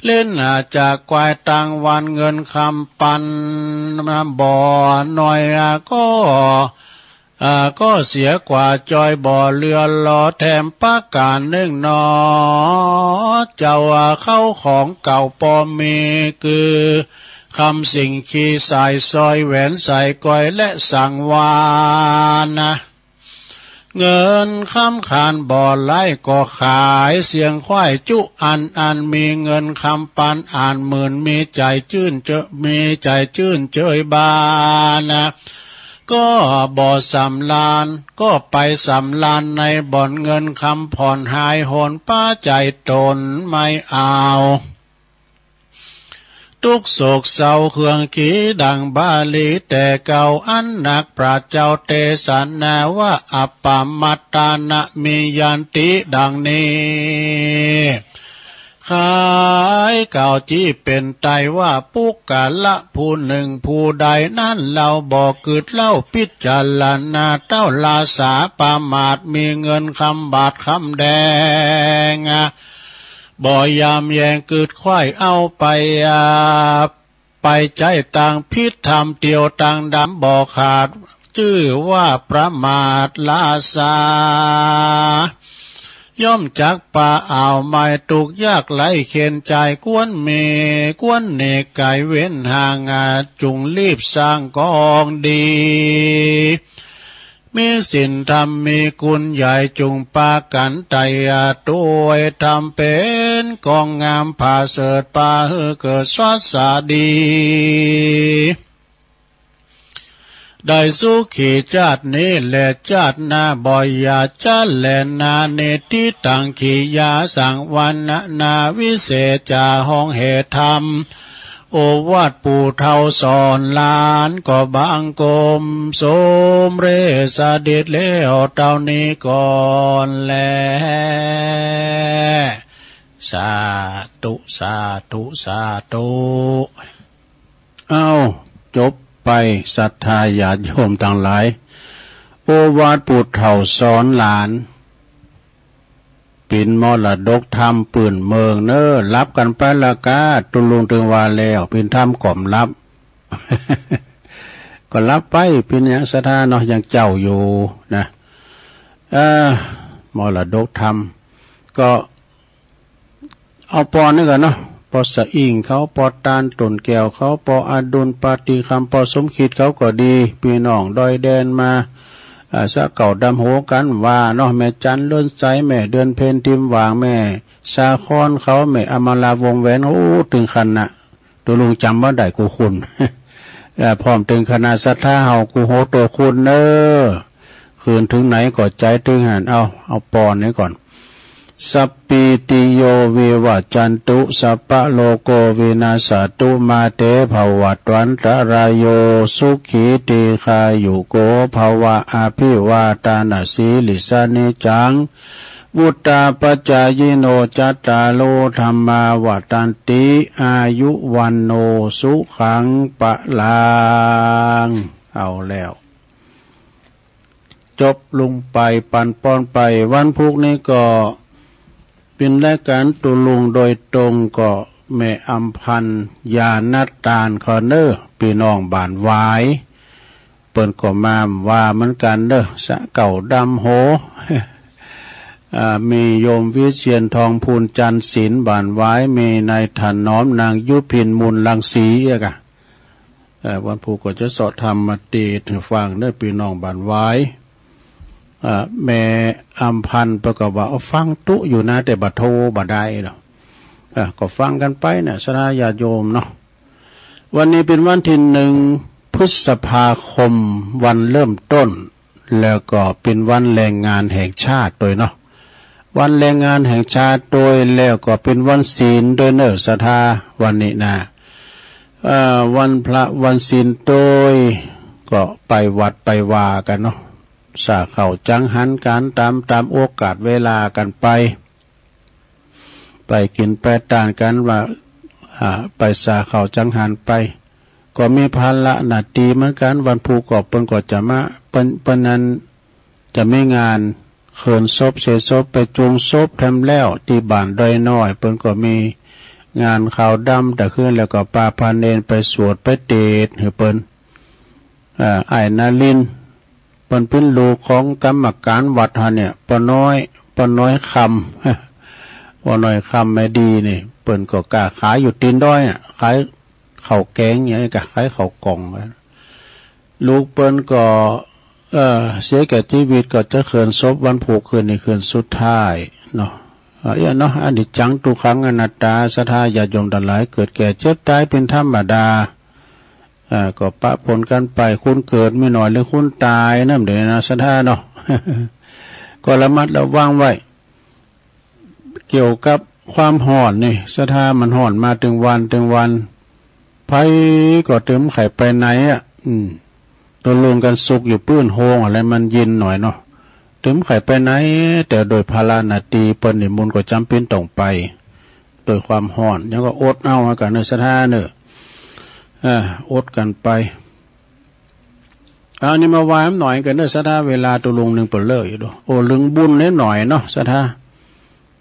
เล่นจากควายตังวัน เงินคำปันบ่หน่อย ก็ อ่า ก็เสียกว่าจอยบ่เหลือหลอ แถมประการหนึ่งหนอ เจ้าเข้าของเก่าปอมี คือคำสิ่งคีย์สายสร้อยแหวนสายก้อยและสังวาลนะ เงินคำคานบ่หลายก็ขายเสียงควายจุอัน อันมีเงินคำปันอ่านหมื่น มีใจจื้นเจอ มีใจจื้นเจยบานนะ ก็บ่สำราญ ก็ไปสำราญในบ่อน เงินคำผ่อนหายโหน ป้าใจตนไม่เอา ทุกข์โศกเศร้าเครื่องขีดังบาลีแต่เก่า อันนักปราชญ์เจ้าเตสนาว่า อัปปมัตตานะมียันติดังนี้ ขายเก่าจี้เป็นไตว่า ปุคคละผู้หนึ่งผู้ใดนั้น เราบ่กึดเล่าพิจารณาเต้า ราสาประมาท มีเงินคำบาทคำแดง บ่ยามแยงกึดไขว้เอาไป อ่า ไปใจ๊ตางผิด ทำเตียวตางดำบ่ขาด จื้อว่าประมาท ราสา ย่อมจักปาอ่าวไม่ ทุกข์ยากไร้เข็ญใจ ควรมี ควรหนีไกลเว้นห่าง อ่า จุ่งรีบสร้างกองดี มีศีลธรรมมีคุณใหญ่ จุ่งปากั๋นไต่ อ่า ตวยธรรมเป๋นกองงาม ผาเสริฐปาหื้อเกิดสวัสดี ได้สุขีจาตินี้และจาติหน้า บ่อย่าจาติแลนา นิทธิตัง กิริยาสังวรรณนา วิเศษจาห้องเหตุธรรม โอวาทปู่เฒ่าสอนหลาน ก็บังคมสมเร็จเสด็จแล้วเต้านี้ก่อนแล สาธุ สาธุ สาธุ เอ้า จบไป ศรัทธาญาติโยมตังหลาย โอวาทปู่เฒ่าสอนหลาน เป๋นมรดกธรรมปื้นเมืองเน้อ หลับกั๋นไปละกา ตุ๊ลุงตึงว่าแล้ว เป๋นธรรมก็บ่หลับ ก็หลับไป เป๋นหยังศรัทธาเนาะ ยังเจ้าอยู่นะ เออ มรดกธรรม ก็ เอาปอนี้ก่อนเนาะ ปอสะอิ่งเขา ปอตานต้นแก้วเขา ปออดุลปาฏิคำ ปอสมคิดเขาก็ดี ปี้น้องดอยแดนมา อ่า สะเก่าดำโหกั๋นว่าเนาะ แม่จันเลิศใส แม่เดือนเพ็ญ ทิมหว่าง แม่สาครเขา แม่อมราวงแหวน โอ้ ตึงขนาด ตุ๊ลุงจ๋ำบ่ได้กู้คน เอ่อ พร้อมตึงคณะศรัทธาเฮากู้โหตัวคนเน้อ คืนเถิงไหนก็ใจ๋เถิงหั้น เอา เอาปอนี้ก่อน สัพพีติโย วิวัชชันตุ สัพพะโรโค วินัสสะตุ มาเต ภวัตวันตะราโย สุขี ทีฆายุโก ภะวะ อะภิวาทะนะสีลิสสะ นิจจัง วุฑฒาปะจายิโน จัตตาโร ธัมมา วัฑฒันติ อายุ วัณโณ สุขัง พะลัง เอาแล้ว จบลงไป ปันป้อนไป วันพุธนี้ก็เป๋นรายก๋านตุ๊ลุงโดยตรง ก็แม่อำพันธ์ ญาณตาน เขาเน้อ ปี้น้องบ้านหวาย เปิ้นก็มาว่าเหมือนกั๋นเน้อ สะเก่าดำโห อ่า มีโยมวิเชียร ทองพูน จันทร์ศิลป์ บ้านหวาย มีนายถนอม นางยุพิน มูลรังสี เอ้ยกะ เอ่อ วันพุธก็จะเซาะธรรมมาเตสน์หื้อฟังเน้อ ปี้น้องบ้านหวาย เอ่อ แม่อำพันธ์เปิ้นก็ว่า เอาฟังตุ๊อยู่นะ แต่บ่โทรบ่ได้ดอก เอ่อ ก็ฟังกั๋นไปเนี่ย ศรัทธาญาติโยมเนาะ วันนี้เป๋นวันตี้หนึ่ง พฤษภาคม วันเริ่มต้น แล้วก็เป๋นวันแรงงานแห่งชาติตวยเนาะ วันแรงงานแห่งชาติตวย แล้วก็เป๋นวันศีลตวยเน้อ ศรัทธา วันนี้นะ เอ่อ วันพระวันศีลตวย ก็ไปวัดไปวากั๋นเนาะ สาเขาจังหันกันตามตามโอกาสเวลากันไป ไปกินไปตานกันว่า อ่า ไปสาเขาจังหันไป ก็มีภาระหน้าที่เหมือนกัน วันพุธก็เปิ้นก็จะมา เปิ้น เปิ้นนั้นจะมีงานเขินศพ เสศพ ไปจูงศพแถมแล้ว ที่บ้านดอยน้อย เปิ้นก็มีงานขาวดำแต่คืน แล้วก็ปาพาเณรไปสวดไปเตศน์ให้เปิ้น อ่า อ้ายนารินทร์ เปิ้นเป็นลูกของกรรมการวัดหั้นเนี่ย ป้าน้อย ป้าน้อยคำ ป้าน้อยคำแม่ดีนี่ เปิ้นก็ก้าขายอยู่ตีนดอยอ่ะ ขายข้าวแกงอย่างนี้ก็ขายข้าวกล่อง ลูกเปิ้นก็ เอ่อ เสียแก่ชีวิต ก็จะเขินศพวันพุธคืนนี้คืนสุดท้ายเนาะ อ่า เอี้ยเนาะ อนิจจังทุกขังอนัตตา ศรัทธาญาติโยมทั้งหลาย เกิดแก่เจ็บตายเป็นธรรมดา อ่า ก็ปะปนกันไป คนเกิดมีน้อยหรือคนตายนั่นเด้นะ ศรัทธาเนาะ ก็ระมัดระวังไว้ เกี่ยวกับความฮ้อนนี่ ศรัทธา มันฮ้อนมาตึงวันตึงวัน ไผก็เติมไข่ไปไหนอ่ะ อืม ตกลงกันสุกอยู่ปื้นโฮงอะไรมันเย็นหน่อยเนาะ เติมไข่ไปไหน แต่โดยภาระหน้าที่เปิ้นนี่ บุญก็จำเป็นต้องไป โดยความฮ้อน ยังก็อดเอากันเนอะ ศรัทธาเนอะ อ่า อดกันไป เอานี่มาว่าหน่อยกันเนอะ ศรัทธา เวลาตกลงหนึ่งเปิ้นเลยอยู่ดอก โอ้ เรื่องบุญนิดหน่อยเนาะ ศรัทธา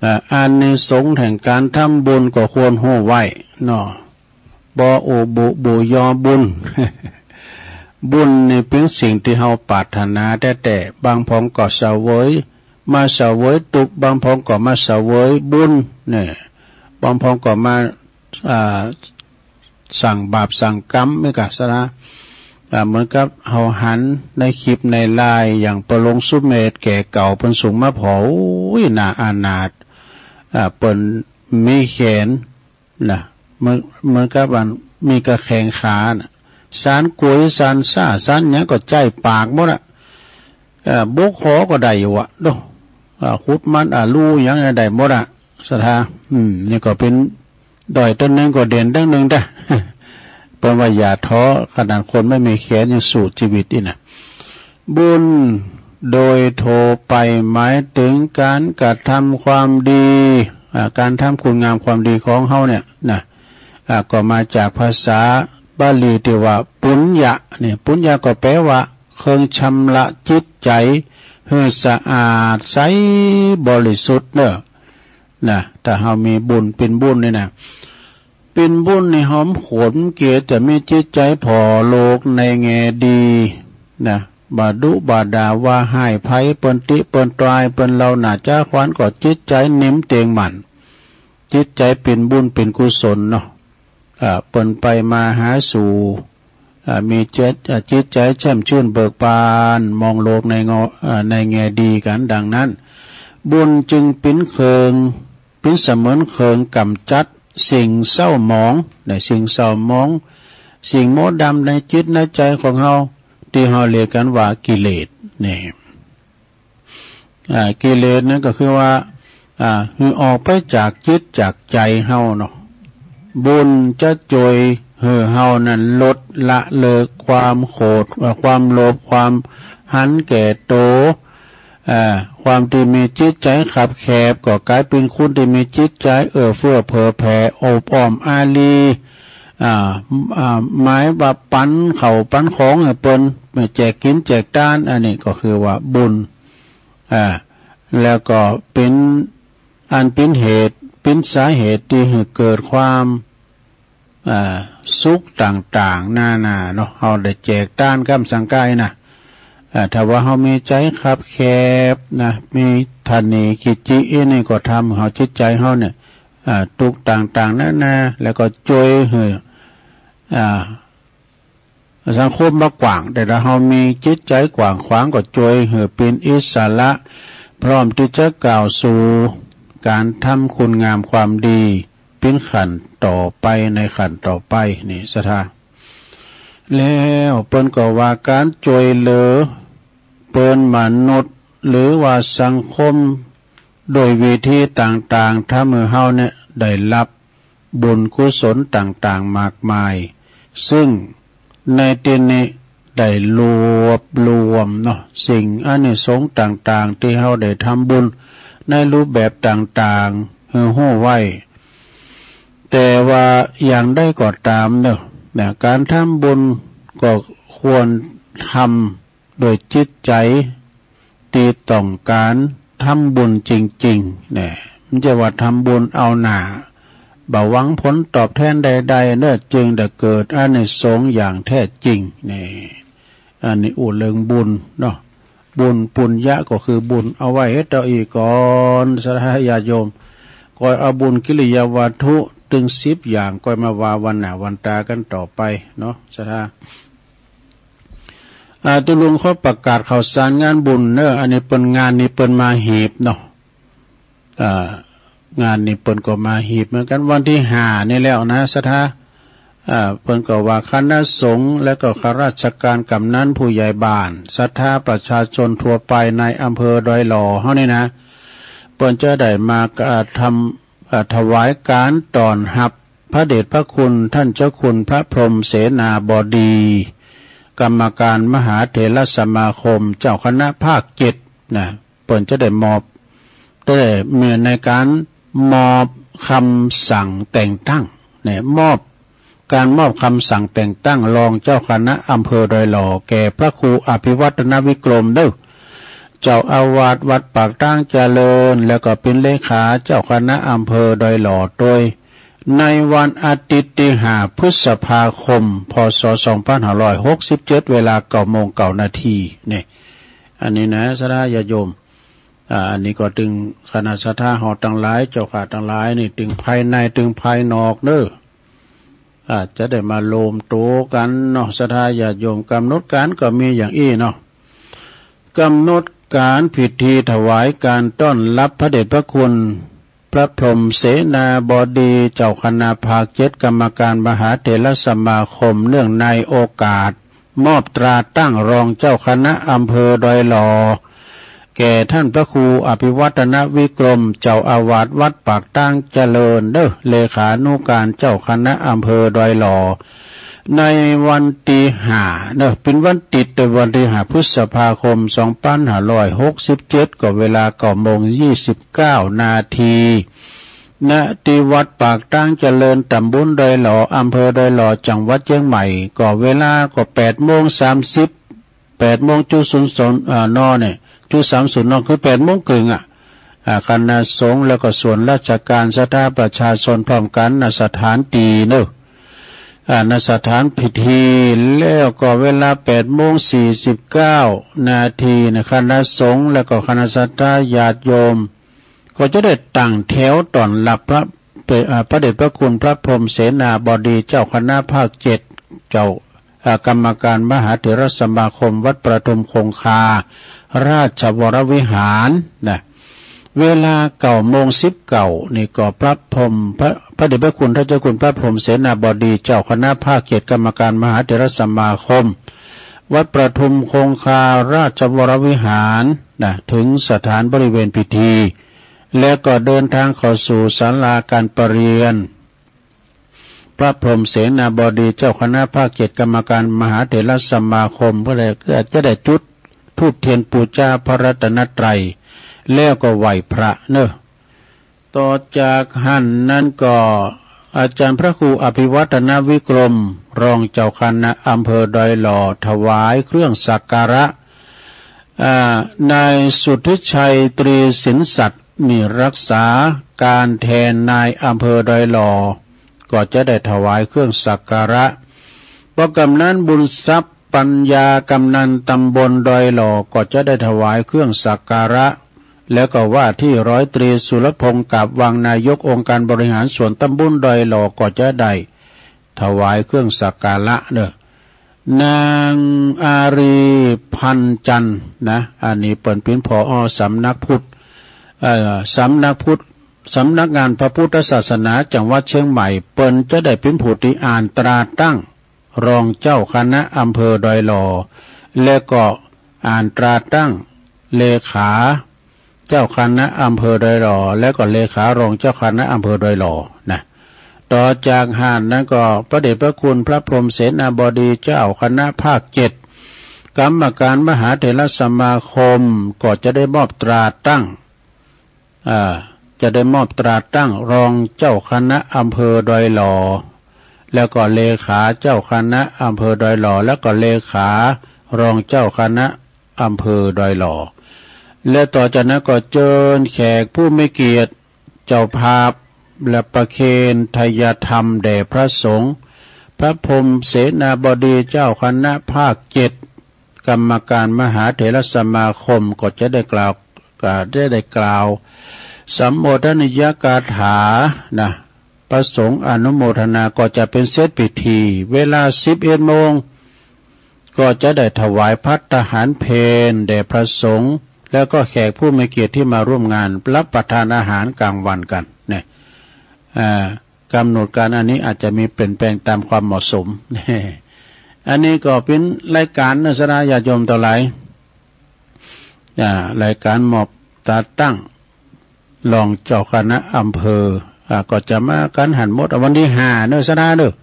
อ่า อานิสงส์แห่งการทำบุญก็ควรฮู้ไว้เนาะ บ่โอบุบ่ยอบุญ บุญนี่เป็นสิ่งที่เฮาปรารถนาแท้ๆ บางพองก็เสวย มาเสวยทุกข์ บางพองก็มาเสวยบุญเนี่ย บางพองก็มา อ่า สั่งบาปสั่งกรรม ไม่กะศรัทธา อ่า เหมือนกับเฮาหันในคลิปในไลน์ อย่างประหลวงสุเมธแก่เก่า เปิ้นสูงมาผอม โอ้ย หน้าอนาถ อ่า เปิ้นมีแขนนะ เหมือน เหมือนกับว่ามีกระแขงขาน่ะ สานกวย สานซ่า สานหยังก็ใจ้ปากหมดอะ เอ่อ บกหอก็ได้อยู่อะเนาะ อ่า ขุดมัน อ่า รูหยังได้หมดอะ ศรัทธา อืม นี่ก็เป็นด้อยต้นหนึ่งก็เด่นต้นหนึ่งเด้อ เปิ้นว่าอย่าท้อ ขนาดคนไม่มีแขนยังสู้ชีวิตอีกนะ บุญโดยทั่วไปหมายถึงการกระทำความดี อ่า การทำคุณงามความดีของเฮาเนี่ยนะ อ่า ก็มาจากภาษาบาลีที่ว่าปุญญะ เนี่ย ปุญญะก็แปลว่าเครื่องชำระจิตใจให้สะอาดใสบริสุทธิ์เนอะ นะ ถ้าเฮามีบุญ เป็นบุญนี่นะ เป็นบุญนี่หอมขนเกียรติ จะมีจิตใจผ่อโลกในแง่ดีนะ บ่ดุบ่ด่าว่าฮ้ายไผ เปิ้นติเปิ้นตราย เปิ้นเล่าหน้าจ้าขวัญ ก็จิตใจนิ่มเตียงมั่น จิตใจเป็นบุญเป็นกุศลเนาะ อ่า เปิ้นไปมาหาสู่ อ่า มีจิต อ่า จิตใจแจ่มชื่นเบิกบาน มองโลกในงอ อ่า ในแง่ดีกัน ดังนั้น บุญจึงเป็นเครื่อง เป็นเสมือนเครื่องกำจัดสิ่งเศร้าหมอง ในสิ่งเศร้าหมอง สิ่งมัวดำในจิตในใจของเฮา ที่เฮาเรียกกันว่ากิเลส นี่ อ่า กิเลสนั่นก็คือว่า อ่า หือออกไปจากจิตจากใจเฮาเนาะ บุญจะจ้วยหือเฮานั้นลดละเลิกความโกรธ เอ่อ ความโลภ ความหันแก่โต อ่า ความที่มีจิตใจคับแคบ ก็กลายเป็นคนที่มีจิตใจเอื้อเฟื้อเผื่อแผ่ อบอ้อมอารี อ่า อ่า หมายว่าปันข้าวปันของให้เปิ้น แจกกินแจกตาน อันนี้ก็คือว่าบุญ อ่า แล้วก็เป็นอันเป็นเหตุ เป็นสาเหตุที่ให้เกิดความ อ่า สุขต่างๆ นานาเนาะ เฮาได้แจกตานกำสังกายนะ อ่า ถ้าว่าเฮามีใจคับแคบนะ มีตะหนีขี้จิ อันนี้ก็ทำให้เฮาจิตใจเฮาเนี่ย อ่า ทุกข์ต่างๆ นานา แล้วก็จ้วยให้ อ่า สังคมบ่กว้าง แต่ถ้าเฮามีจิตใจกว้างขวาง ก็จ้วยให้เป็นอิสระ พร้อมที่จะก้าวสู่การทำคุณงามความดี เป็นขั้นต่อไป ในขั้นต่อไป นี่ ศรัทธา แล้วเปิ้นก็ว่าการจ้วยเหลือเปิ้นมนุษย์ หรือว่าสังคม โดยวิธีต่างๆ ทำให้เฮาเนี่ยได้รับบุญกุศลต่างๆ มากมาย ซึ่งในที่นี้ ได้รวบรวมเนาะสิ่งอานิสงส์ต่างๆที่เฮาได้ทำบุญในรูปแบบต่างๆหื้อฮู้ไว้ แต่ว่าอย่างใดก็ตามเนาะ นะ การทำบุญก็ควรทำโดยจิตใจที่ต้องการทำบุญจริงๆ นะ บ่ใจ้ว่าทำบุญเอาหน้า บ่หวังผลตอบแทนใดๆ เนาะ จึงได้เกิดอานิสงส์อย่างแท้จริง นะ อันนี้อู้เรื่องบุญเนาะ บุญปุญญะก็คือบุญ เอาไว้เฮ็ดเอาอี้ก่อน ศรัทธาญาติโยม ก่อยเอาบุญกิริยาวัตถุตึงสิบอย่าง ก่อยมาว่าวันหน้าวันตากันต่อไปเนาะ ศรัทธา อ่า ตุ๊ลุงขอประกาศข่าวสารงานบุญเนาะ อันนี้เปิ้นงานนี้เปิ้นมาหีบเนาะ อ่า งานนี้เปิ้นก็มาหีบเหมือนกัน วันที่ห้านี่แล้วนะ ศรัทธา อ่า เปิ้นก็ว่าคณะสงฆ์และก็ข้าราชการกำนันผู้ใหญ่บ้าน ศรัทธาประชาชนทั่วไปในอำเภอดอยหล่อเฮานี่นะ เปิ้นจะได้มา อ่า ทำ อ่า ถวายการต้อนรับพระเดชพระคุณท่านเจ้าคุณพระพรหมเสนาบดี กรรมการมหาเถรสมาคม เจ้าคณะภาคเจ็ด นะ เปิ้นจะได้มอบ ได้มีในการมอบคำสั่งแต่งตั้ง เนี่ย มอบ การมอบคำสั่งแต่งตั้งรองเจ้าคณะอำเภอดอยหล่อแก่พระครูอภิวัฒนวิกรมเด้อ เจ้าอาวาสวัดปากทางเจริญ แล้วก็เป็นเลขาเจ้าคณะอำเภอดอยหล่อ โดยในวันอาทิตย์ที่ห้าพฤษภาคม พ.ศ. สองพันห้าร้อยหกสิบเจ็ด เวลาเก้าโมงเก้านาที เนี่ย อันนี้นะ ศรัทธาญาติโยม อ่า อันนี้ก็ตึงคณะศรัทธาเฮาตังหลาย เจ้าข้าตังหลายนี่ ตึงภายในตึงภายนอกเนาะ อ่า จะได้มารวมตัวกันเนาะ ศรัทธาญาติโยม กำหนดการก็มีอย่างอี้เนาะ กำหนดการพิธีถวายการต้อนรับพระเดชพระคุณ พระพรหมเสนาบดี เจ้าคณะภาคเจ็ด กรรมการมหาเถรสมาคม เนื่องในโอกาสมอบตราตั้งรองเจ้าคณะอำเภอดอยหล่อ แก่ท่านพระครูอภิวัฒนวิกรม เจ้าอาวาสวัดปากทางเจริญเด้อ เลขานุการเจ้าคณะอำเภอดอยหล่อ ในวันที่ห้าเนาะ เป็นวันอาทิตย์ ในวันที่ห้าพฤษภาคม สองพันห้าร้อยหกสิบเจ็ด ก็เวลาเก้าโมงยี่สิบเก้านาที ณ ที่วัดปากทางเจริญ ตำบลดอยหล่อ อำเภอดอยหล่อ จังหวัดเชียงใหม่ ก็เวลาก็แปดโมงสามสิบ แปดโมงจุดศูนย์ศูนย์ อ่า น เนี่ย จุดสามศูนย์ น คือแปดโมงครึ่งอะ อ่า คณะสงฆ์แล้วก็ส่วนราชการ ศรัทธาประชาชนพร้อมกัน ณ สถานที่เนาะ อ่า ณ สถานพิธี แล้วก็เวลาแปดโมงสี่สิบเก้านาทีนะ คณะสงฆ์แล้วก็คณะศรัทธาญาติโยม ก็จะได้ตั้งแถวต้อนรับพระ เอ่อ พระเดชพระคุณพระพรหมเสนาบดี เจ้าคณะภาคเจ็ด เจ้า เอ่อ กรรมการมหาเถรสมาคมวัดประทุมคงคา ราชวรวิหารนะ เวลาเก้าโมงสิบเก้านี่ก็พระพรหม พระ พระเดชพระคุณท่านเจ้าคุณพระพรหมเสนาบดี เจ้าคณะภาคเจ็ด กรรมการมหาเถรสมาคม วัดประทุมคงคาราชวรวิหารนะ ถึงสถานบริเวณพิธี และก็เดินทางเข้าสู่ศาลาการประเรียน พระพรหมเสนาบดี เจ้าคณะภาคเจ็ด กรรมการมหาเถรสมาคม ก็เลยจะได้จุดธูปเทียนปูชาพระรัตนตรัย แล้วก็ไหว้พระเนาะ ต่อจากหั้นนั้นก็อาจารย์พระครูอภิวัฒนวิกรม รองเจ้าคณะอำเภอดอยหล่อ ถวายเครื่องสักการะ อ่า นายสุทธิชัยตรีสินสัตย์ นี่รักษาการแทนนายอำเภอดอยหล่อ ก็จะได้ถวายเครื่องสักการะ พอกำนันบุญทรัพย์ปัญญา กำนันตำบลดอยหล่อ ก็จะได้ถวายเครื่องสักการะ แล้วก็ว่าที่ร้อยตรีสุรพงษ์ กาบวัง นายกองค์การบริหารส่วนตำบลดอยหล่อ ก็จะได้ถวายเครื่องสักการะเนาะ นางอารีพันจันทร์นะ อันนี้เปิ้นเป็น ผอ.สำนักพุทธ เอ่อ สำนักพุทธ สำนักงานพระพุทธศาสนาจังหวัดเชียงใหม่ เปิ้นจะได้เป็นผู้ที่อ่านตราตั้งรองเจ้าคณะอำเภอดอยหล่อ และก็อ่านตราตั้งเลขา เจ้าคณะอำเภอดอยหล่อ และก็เลขารองเจ้าคณะอำเภอดอยหล่อนะ ต่อจากหั้นนั้นก็พระเดชพระคุณพระพรหมเสนาบดีเจ้าคณะภาคเจ็ด กรรมการมหาเถรสมาคมก็จะได้มอบตราตั้ง อ่า จะได้มอบตราตั้งรองเจ้าคณะอำเภอดอยหล่อ แล้วก็เลขาเจ้าคณะอำเภอดอยหล่อ แล้วก็เลขารองเจ้าคณะอำเภอดอยหล่อ และต่อจากนั้นก็เจิญแขกผู้มีเกียรติ เจ้าภาพและประเคนทายธรรมแด่พระสงฆ์ พระพรหมเสนาบดีเจ้าคณะภาคเจ็ด กรรมการมหาเถรสมาคมก็จะได้กล่าว ก็จะได้กล่าวสัมโมทนิยกาถานะ พระสงฆ์อนุโมทนาก็จะเป็นเสร็จพิธี เวลาสิบเอ็ดโมง ก็จะได้ถวายภัตตาหารเพลแด่พระสงฆ์ แล้วก็แขกผู้มีเกียรติที่มาร่วมงานรับประทานอาหารกลางวันกันเนี่ย อ่า กำหนดการอันนี้อาจจะมีเปลี่ยนแปลงตามความเหมาะสม อันนี้ก็เป็นรายการเนาะ ศรัทธาญาติโยมตังหลาย อ่า รายการมอบตราตั้งรองเจ้าคณะอำเภอ อ่า ก็จะมากันหั้นหมด วันที่ห้าเนาะ ศรัทธาเนาะ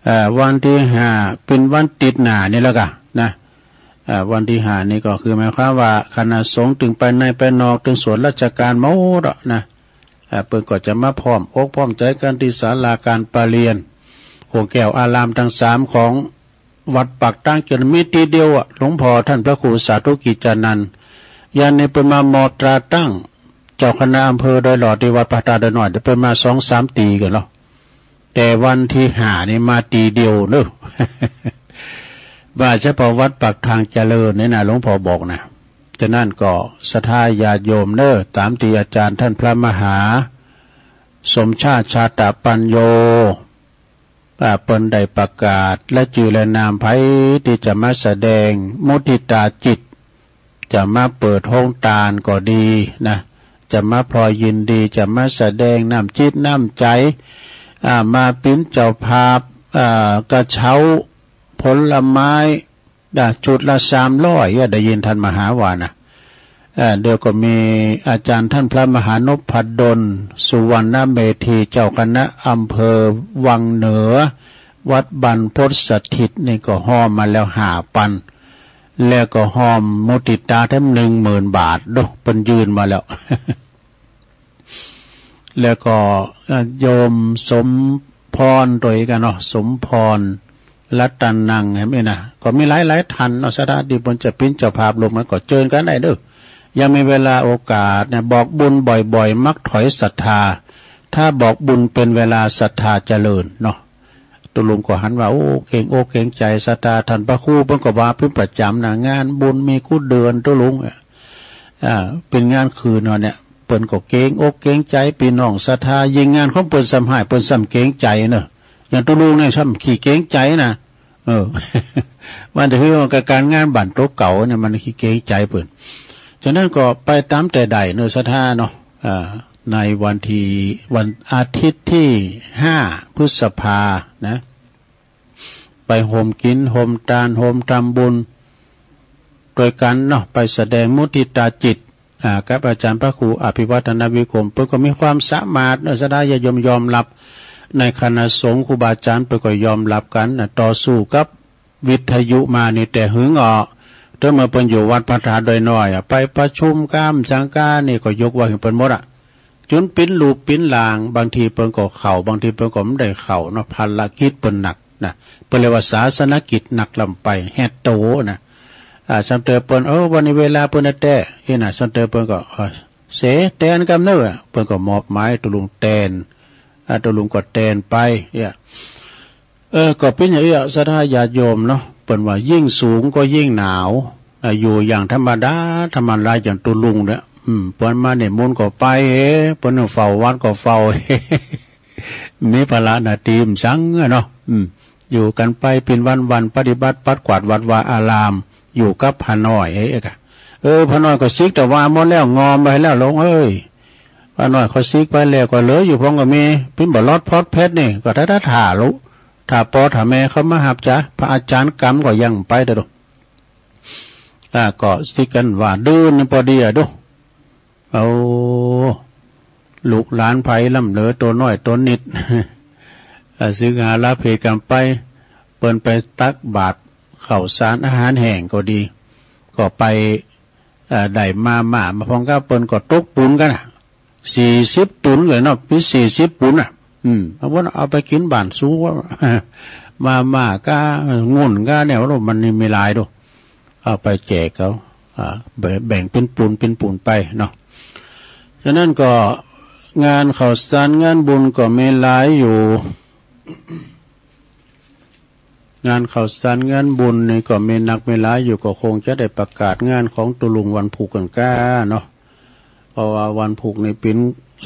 อ่า วันที่ห้าเป็นวันติดหน้านี่แล้วกะนะ อ่า วันที่ห้านี่ก็คือหมายความว่าคณะสงฆ์ตึงไปในไปนอก ตึงส่วนราชการหมดอะนะ อ่า เปิ้นก็จะมาพร้อมอกพร้อมใจกันที่ศาลาการประเรียน โขงแก้วอารามทั้งสามของวัดปากตาง จนมีตีเดียวอะ หลวงพ่อท่านพระครูสาธุกิจจานันท์ ยามนี้เปิ้นมามอบตราตั้งเจ้าคณะอำเภอดอยหล่อที่วัดพระธาตุดอยน้อย เปิ้นมาสองสามตีก่อนเนาะ แต่วันที่ห้านี่มาตีเดียวเนอะ ว่าเฉพาะวัดปากทางเจริญเนี่ยนะ หลวงพ่อบอกนะ ฉะนั้นก็ศรัทธาญาติโยมเนอะ ตามที่อาจารย์ท่านพระมหาสมชาติชาตปัญโญ อ่า เปิ้นได้ประกาศและจื่อและนามไผที่จะมาแสดงมุทิตาจิต จะมาเปิดโฮงตานก็ดีนะ จะมาพลอยยินดี จะมาแสดงน้ำจิตน้ำใจ อ่า มาปิ้นเจ้าภาพ อ่า กระเช้าผลไม้ อ่า ชุดละสามร้อย อ่ะ ได้ยินท่านมหาว่านะ อ่า เดี๋ยวก็มีอาจารย์ท่านพระมหานพดล สุวรรณเมธี เจ้าคณะอำเภอวังเหนือ วัดบรรพตสถิตนี่ก็ฮอมาแล้วห้าปัน แล้วก็ฮอมมุทิตาแถมหนึ่งหมื่นบาท ดู เปิ้นยื่นมาแล้ว แล้วก็ อ่า โยมสมพรตวยกั๋นเนาะ สมพร รัตนัง แหมนี่นะ ก็มีหลายๆ ท่านเนาะ ศรัทธาที่เปิ้นจะปิ้นเจ้าภาพร่วมกั๋น ก็เจิญกั๋นได้เด้อ ยังมีเวลาโอกาสเนี่ย บอกบุญบ่อยๆ มักถอยศรัทธา ถ้าบอกบุญเป็นเวลาศรัทธาเจริญเนาะ ตุ๊ลุงก็หันว่า โอ้ เกรงอกเกรงใจศรัทธา ท่านพระครูเปิ้นก็ว่าปิ้นประจ๋ำนะ งานบุญมีกู้เดือนตุ๊ลุง อ่า เป๋นงานคืนเนาะเนี่ย เปิ้นก็เกรงอกเกรงใจปี้น้องศรัทธา ยิ่งงานของเปิ้นซ้ำฮ้าย เปิ้นซ้ำเกรงใจเนอะ อย่างตุ๊ลุงเนี่ยซ้ำขี้เกรงใจนะ เออ ว่าแต่คือว่าการงานบ้านโตเก่าเนี่ยมันขี้เกรงใจเปิ้น ฉะนั้นก็ไปตามแต่ได้เนอะศรัทธาเนาะ อ่า ในวันที่ วันอาทิตย์ที่ห้าพฤษภานะ ไปโฮมกิ๋น โฮมตาน โฮมทำบุญตวยกั๋นเนาะ ไปแสดงมุทิตาจิต อ่า กับอาจารย์พระครูอภิวัฒนวิกรม เปิ้นก็มีความสามารถเนอะ ศรัทธาญาติโยมยอมรับ ในคณะสงฆ์ครูบาอาจารย์เปิ้นก็ยอมรับกั๋นนะ ต่อสู้กับวิทยุมานี่แต่หึงอ่ะ แต่เมื่อเปิ้นอยู่วัดพระธาตุดอยน้อยอ่ะ ไปประชุมกามสังฆานี่ก็ยกว่าหื้อเปิ้นหมดอ่ะ จุนปิ้นรูปปิ้นร่าง บางทีเปิ้นก็เข้า บางทีเปิ้นก็บ่ได้เข้าเนาะ ภารกิจเปิ้นหนักนะ เปิ้นเรียกว่าศาสนกิจหนักล้ำไป แฮดโตนะ อ่า ซ้ำเตอเปิ้น เออ วันนี้เวลาเปิ้นนะแต๊ เอ้ยนะ ซ้ำเตอเปิ้นก็ เออ เส แตนกำเนอะ เปิ้นก็มอบหมายตุ๊ลุงแตน อ่า ตุ๊ลุงก็แตนไป เนี่ย เออ ก็เป๋นอย่างอี้อะ ศรัทธาญาติโยมเนาะ เปิ้นว่ายิ่งสูงก็ยิ่งหนาว อ่า อยู่อย่างธรรมดา ธรรมดาอย่างตุ๊ลุงเนี่ย อืม เปิ้นมานิมนต์ก็ไป เฮ้ เปิ้นเฝ้าวัดก็เฝ้า มีภาระหน้าตี้มสังอะเนาะ อืม อยู่กั๋นไปเป๋นวันๆ ปฏิบัติปัดกวาดวัดวาอาราม อยู่กับพระน้อย เอ้ย เอ้ย กะ เออ พระน้อยก็สิกแต่ว่าหมดแล้ว งอมไปแล้ว หลวงเอ้ย พระน้อยเขาสิกไปแล้ว ก็เหลืออยู่พ่องก็มี เป๋นบ่ลอดพอดเพชรนี่ ก็ถ้า ถ้า ถ้าลูก ถ้าป้อถ้าแม่เขามาฮับจ้ะ พระอาจารย์กำก็ยังไปเด้อ อ่า ก็สิกกั๋นว่าดื้อนี่ปอดีอะดู เอา ลูกหลานไผล้ำเหลือโตน้อยโตนิด อ่า สิกหาลาเพกั๋นไป เปิ้นไปตักบาตร ข้าวสารอาหารแห้งก็ดี ก็ไป เอ่อ ได้มาม่ามาพองกับเปิ้นก็ตกปูนกันน่ะ สี่สิบ ตุนเลยเนาะ มี สี่สิบ ตุนน่ะ อืม เอาว่าเอาไปกินบ้านซูว่า มาม่าก็งุ่นก็เนี่ยว่ามันมีหลายดู เอาไปแจกเขา อ่า แบ่ง แบ่งเป็นปูนเป็นปูนไปเนาะ ฉะนั้นก็งานข้าวสารงานบุญก็มีหลายอยู่ งานข้าวสารงานบุญนี่ก็มีนักมีหลายอยู่ ก็คงจะได้ประกาศงานของตุ๊ลุงวันพุธกันก้าเนาะ เพราะว่าวันพุธนี่เป็น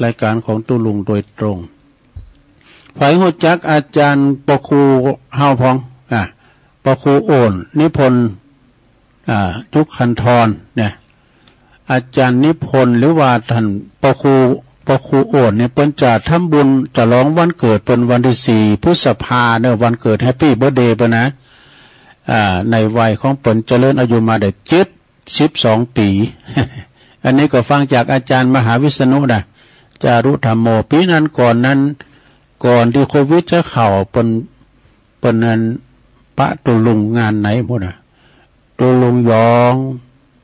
รายการของตุ๊ลุงโดยตรง ใผฮู้จักอาจารย์ปอครูเฮาพอง อ่ะ ปอครูโอ่น นิพนธ์ อ่า ยุคคันธรเนี่ย อาจารย์นิพนธ์ หรือว่าท่านปอครู ปอครูโอ่นเนี่ย เปิ้นจะทำบุญฉลองวันเกิดเปิ้นวันที่สี่พฤษภาเนอะ วันเกิด Happy Birthday เปิ้นนะ อ่า ในวัยของเปิ้นเจริญอายุมาได้เจ็ดสิบสองปี อันนี้ก็ฟังจากอาจารย์มหาวิษณุนะ จารุธรรมโม ปีนั้นก่อนนั้น ก่อนที่โควิดจะเข้า เปิ้น เปิ้นนั้นปะตุ๊ลุงงานไหนพุ้นนะ ตุ๊ลุงยอง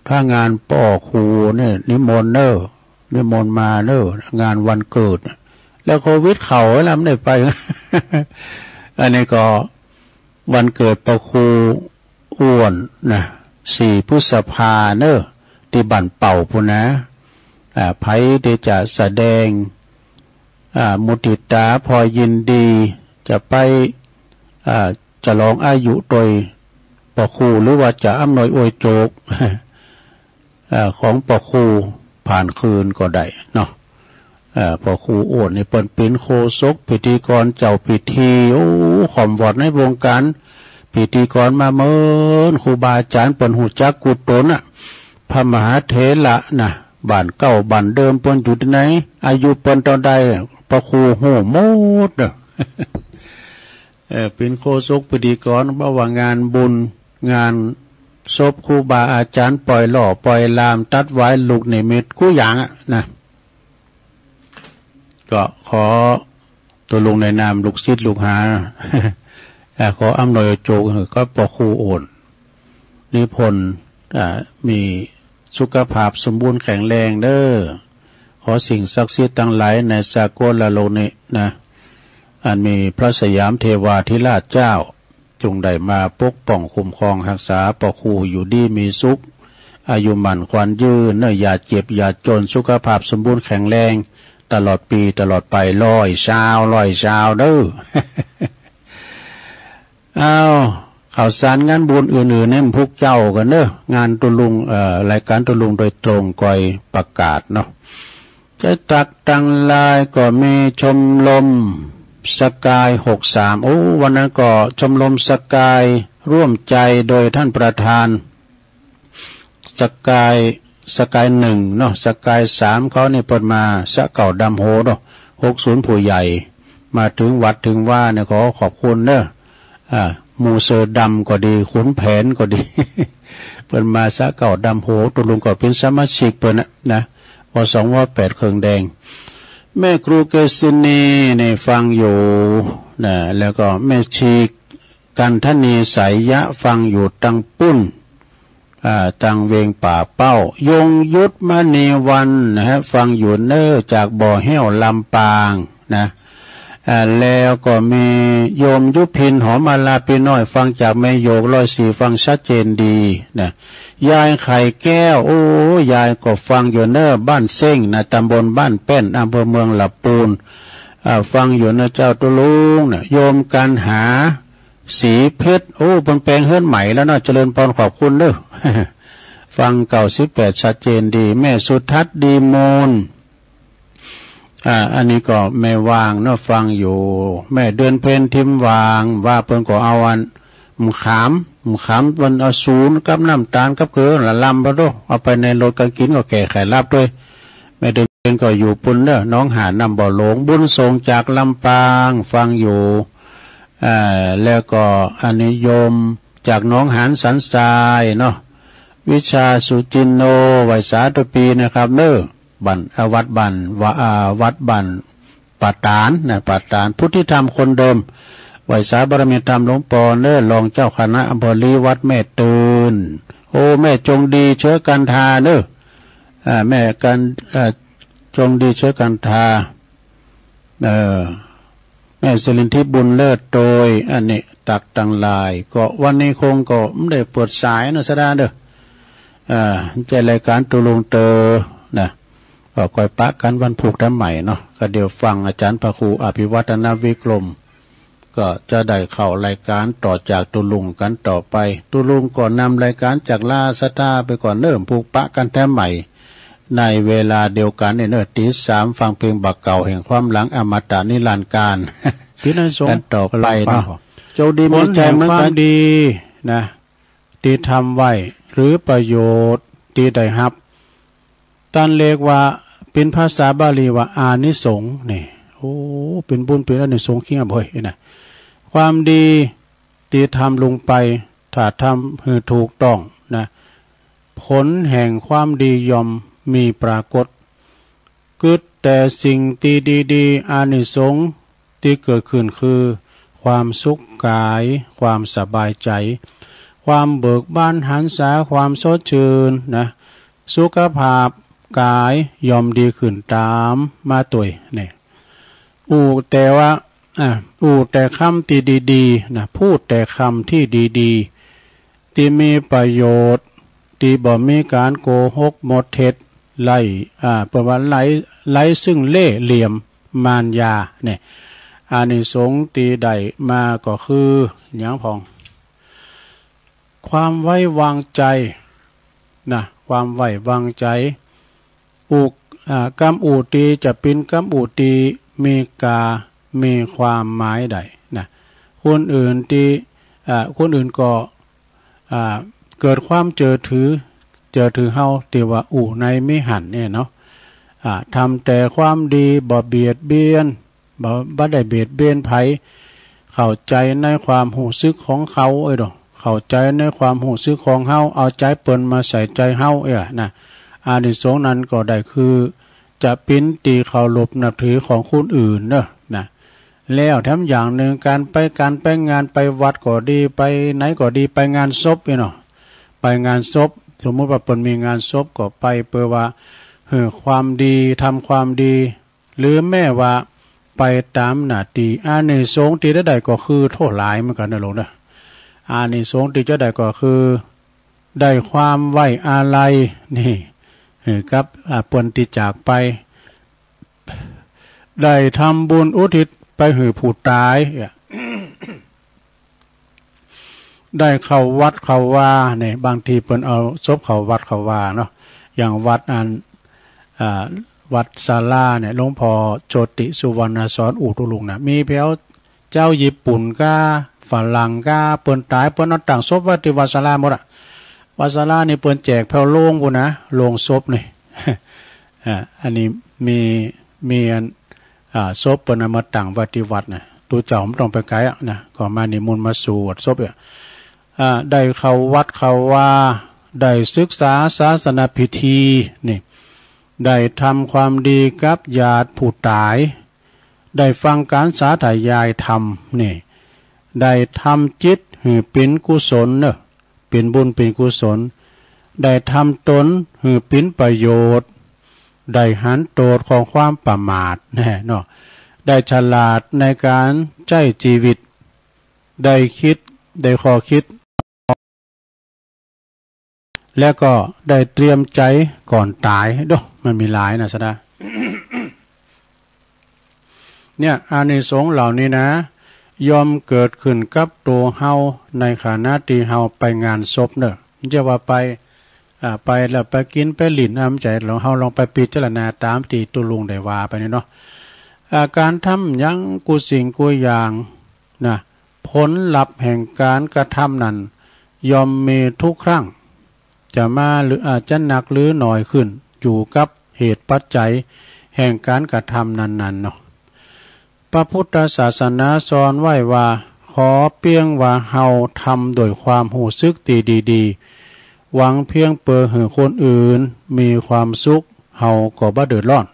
ถ้างานปอครูเนี่ย นิมนต์เนอะ นิมนต์มาเนอะ งานวันเกิด แล้วโควิดเข้าแล้วไม่ได้ไป อันนี้ก็วันเกิดปอครูอ้วนนะ สี่พฤษภาเนอะ ที่บ้านเป่าพุ้นนะ อ่า ใผที่จะแสดง อ่า มุทิตา พอยินดี จะไป อ่า ฉลองอายุโดยปอครู หรือว่าจะอำนวยอวยโจก อ่า ของปอครูผ่านคืนก็ได้เนาะ อ่า ปอครูโอ่นนี่เปิ้นเป็นโฆษกพิธีกรเจ้าพิธี โอ้ ขอมวอดในวงการพิธีกรมาเมิน ครูบาอาจารย์เปิ้นฮู้จักกู้ตนน่ะ พระมหาเถระน่ะ บ้านเก่าบ้านเดิมเปิ้นอยู่ที่ไหน อายุเปิ้นเท่าใด ปอครูฮู้หมดเนอะ เออ เป็นโฆษกพิธีกร บ่ว่างานบุญ งานศพครูบาอาจารย์ ปล่อยหล่อปล่อยลาม ตัดหวาย ลูกนิมิต กู้อย่างอะนะ ก็ขอตุ๊ลุงในนามลูกศิษย์ลูกหา เอ่อ ขออำนวยโจกให้กับปอครูโอ่น นิพนธ์ อ่า มีสุขภาพสมบูรณ์แข็งแรงเด้อ ขอสิ่งศักดิ์สิทธิ์ทั้งหลายในสากลโลกนี้นะ อันมีพระสยามเทวาธิราชเจ้า จงได้มาปกป้องคุ้มครองรักษาปอครูอยู่ดีมีสุข อายุมั่นขวัญยืนเนอะ อย่าเจ็บอย่าจน สุขภาพสมบูรณ์แข็งแรง ตลอดปีตลอดไป ร้อยซาว ร้อยซาวเด้อ อ้าว ข่าวสารงานบุญอื่นๆ ให้พวกเจ้ากันเนอะ งานตุ๊ลุง เอ่อ รายการตุ๊ลุงโดยตรงคอยประกาศเนาะ จะตักตังลายก็มีชมรมสกาย หกสาม โอ้ วันนั้นก็ชมรมสกายร่วมใจโดยท่านประธาน สกาย สกาย หนึ่ง เนาะ สกาย สาม เขานี่เปิ้นมาสะเก่าดำโหเนาะ หกศูนย์ ผู้ใหญ่ มาถึงวัดถึงว่าเนี่ย ขอขอบคุณเนอะ อ่า หมู่เสือดำก็ดี ขุนแผนก็ดี เปิ้นมาสะเก่าดำโห ตุ๊ลุงก็เป็นสมาชิกเปิ้นนะ นะ ว.สอง ว.แปด เคิงแดง แม่ครูเกษินีนี่ฟังอยู่นะ แล้วก็แม่ชีกันทนีสายยะฟังอยู่ตังปุ้น อ่า ตังเวียงป่าเป้า ยงยุทธมณีวันนะฮะ ฟังอยู่เนอจากบ่อแห้วลำปางนะ อ่า แล้วก็มีโยมยุพินหอมมาลาปีน้อย ฟังจากแม่โยก ร้อยสี่ ฟังชัดเจนดีนะ ยายไข่แก้ว โอ้ ยายก็ฟังอยู่เนอบ้านเซ้งนะ ตำบลบ้านแป้น อำเภอเมืองละปูน อ่า ฟังอยู่เนอเจ้าตุ๊ลุงนะ โยมกันหา สีเพชร โอ้ เปิ้นแปลงเฮือนใหม่แล้วเนาะ เจริญพร ขอบคุณเด้อ ฟัง เก้าสิบแปด ชัดเจนดี แม่สุทัศน์ดีมูล อ่า อันนี้ก็แม่วางเนาะ ฟังอยู่ แม่เดือนเพ็ญทิมวาง ว่าเปิ้นก็เอาอัน มะขาม มะขามเปิ้นเอาสูนกับน้ำตาลกับเกลือละลำพะโด เอาไปในรถกางกินก็แก้ไขลับด้วย แม่เดือนเพ็ญก็อยู่ปุ้นเนอะ หนองหาดน้ำบ่อหลวง บุญส่งจากลำปาง ฟังอยู่ อ่า แล้วก็อันนี้โยมจากหนองหานสันทรายเนาะ วิชาสุจินโน ไหว้สาธุปีนะครับเนอะ บ้าน อ่า วัดบ้าน วะ อ่า วัดบ้านป่าตานนะ ป่าตาน พุทธิธรรมคนเดิม ไหว้สาบารมีธรรมหลวงปอเนอะ รองเจ้าคณะอำเภอลีวัดแม่ตื่น โอ้ แม่จงดีเชื้อกันทาเนอะ อ่า แม่กัน อ่า จงดีเชื้อกันทา เอ่อ แม่สิรินทิพย์บุญเลิศโดย อันนี้ตักตังหลาย ก็วันนี้คงก็ไม่ได้เปิดสายนะสะดาเด้อ อ่า จะรายการตุลุงเตอนะ ก็ค่อยปะกันวันพุธแถมใหม่เนาะ ก็เดี๋ยวฟังอาจารย์พระครูอภิวัฒนวิกรม ก็จะได้เข้ารายการต่อจากตุลุงกันต่อไป ตุลุงก็นำรายการจากลาสะดาไปก่อนเนอะ ผูกปะกันแถมใหม่ ในเวลาเดียวกันเนี่ยเนอะ ตีสามฟังเพลงบ่าเก่าแห่งความหลังอมตะนิรันดร์กาล ที่นั่นสง กันต่อไปเนาะ โชคดีมีชัยเหมือนกัน ผลแห่งความดีนะ ที่ทำไว้ หรือประโยชน์ที่ได้รับ ต้านเรียกว่า เป็นภาษาบาลีว่าอานิสงส์นี่ โอ้ เป็นบุญเป็นอานิสงส์เคียงบ่อยนะ ความดีที่ทำลงไป ถ้าทำให้ถูกต้องนะ ผลแห่งความดีย่อมมีปรากฏ เกิดแต่สิ่งที่ดีๆ อานิสงส์ที่เกิดขึ้นคือ ความสุขกาย ความสบายใจ ความเบิกบานหันษา ความสดชื่นนะ สุขภาพกายย่อมดีขึ้นตามมาด้วยเนี่ย อู้แต่ว่า อ่ะ อู้แต่คำที่ดีๆ นะ พูดแต่คำที่ดีๆ ที่มีประโยชน์ ที่บ่มีการโกหกมดเท็จ ไร้ อ่า เปิ้นว่าไร้ ไร้ซึ่งเล่ห์เหลี่ยมมารยาเนี่ย อานิสงส์ที่ได้มาก็คือ หยังพ่อง ความไว้วางใจนะ ความไว้วางใจ อู้ อ่า กำอู้ตี้จะเป็นกำอู้ตี้มีกา มีความหมายได้นะ คนอื่นตี้ อ่า คนอื่นก็ อ่า เกิดความเจื้อถือ เจื้อถือเฮาตี้ว่าอู้ในมีหันเนี่ยเนาะ อ่า ทำแต่ความดี บ่เบียดเบียน บ่ บ่ได้เบียดเบียนไผ เข้าใจในความรู้สึกของเขาเอ้ยเนาะ เข้าใจในความรู้สึกของเฮา เอาใจเปิ้นมาใส่ใจเฮาเอ้ยนะ อานิสงส์นั้นก็ได้คือ จะเป็นตี้เคารพนับถือของคนอื่นเนอะนะ แล้วแถมอย่างหนึ่ง การไป การไปงาน ไปวัดก็ดี ไปไหนก็ดี ไปงานศพเนี่ยเนาะ ไปงานศพ สมมุติว่าเปิ้นมีงานศพก็ไป เพื่อว่า เออ ความดี ทำความดี หรือแม้ว่าไปตามหน้าตี้ อานิสงส์ตี้ได้ได้ก็คือโถ่หลายเหมือนกันนะลูกนะ อานิสงส์ตี้จะได้ก็คือ ได้ความไว้อาลัยนี่ เออ กับ อ่า เปิ้นตี้จากไป ได้ทำบุญอุทิศไปหื้อผู้ตาย ได้เข้าวัดเข้าวาเนี่ย บางทีเปิ้นเอาศพเข้าวัดเข้าวาเนาะ อย่างวัดอัน อ่า วัดศาลาเนี่ย หลวงพ่อโชติสุวรรณสอนอู้ตุลุงนะ มีแผวเจ้าญี่ปุ่นก้า ฝรั่งก้า เปิ้นตาย เปิ้นเอาตั้งศพไว้ตี้วัดศาลาหมดอะ วัดศาลานี่เปิ้นแจกแผวโลงปู้นนะ โลงศพนี่ อ่า อันนี้มี มีอัน อ่า ศพเปิ้นเอามาตั้งไว้ตี้วัดนะ ตุ๊เจ้าบ่ต้องไปไกลอะนะ ก็มานิมนต์มาสวดศพเนี่ย อ่า ได้เข้าวัดเข้าวา ได้ศึกษาศาสนพิธีนี่ ได้ทำความดีกับญาติผู้ตาย ได้ฟังการสาธยายธรรมนี่ ได้ทำจิตหื้อเป็นกุศลเนอะ เป็นบุญเป็นกุศล ได้ทำตนหื้อเป็นประโยชน์ ได้หันโทษของความประมาทแน่เนาะ ได้ฉลาดในการใช้ชีวิต ได้คิด ได้ข้อคิด แล้วก็ได้เตรียมใจก่อนตาย โด มันมีหลายนะสะดา เนี่ย อานิสงส์เหล่านี้นะ ย่อมเกิดขึ้นกับตัวเฮา ในขณะที่เฮาไปงานศพเนอะ บ่ใจ้ว่าไป อ่า ไปแล้วไปกินไปหลิ้น อ่า บ่ใจ้ ลอง เฮาลองไปพิจารณาตามตี้ตุลุงได้ว่าไปนี่เนาะ อ่า การทำหยังกู้สิ่งกู้อย่างนะ ผลลัพธ์แห่งการกระทำนั้น ย่อมมีทุกครั้ง จะมาหรืออาจจะหนักหรือน้อยขึ้น อยู่กับเหตุปัจจัยแห่งการกระทำนั้นๆ เนาะ พระพุทธศาสนาสอนไว้ว่า ขอเพียงว่าเฮาทำด้วยความรู้สึกที่ดีๆ หวังเพียงเปื้อหื้อคนอื่นมีความสุข เฮาก็บ่เดือดร้อน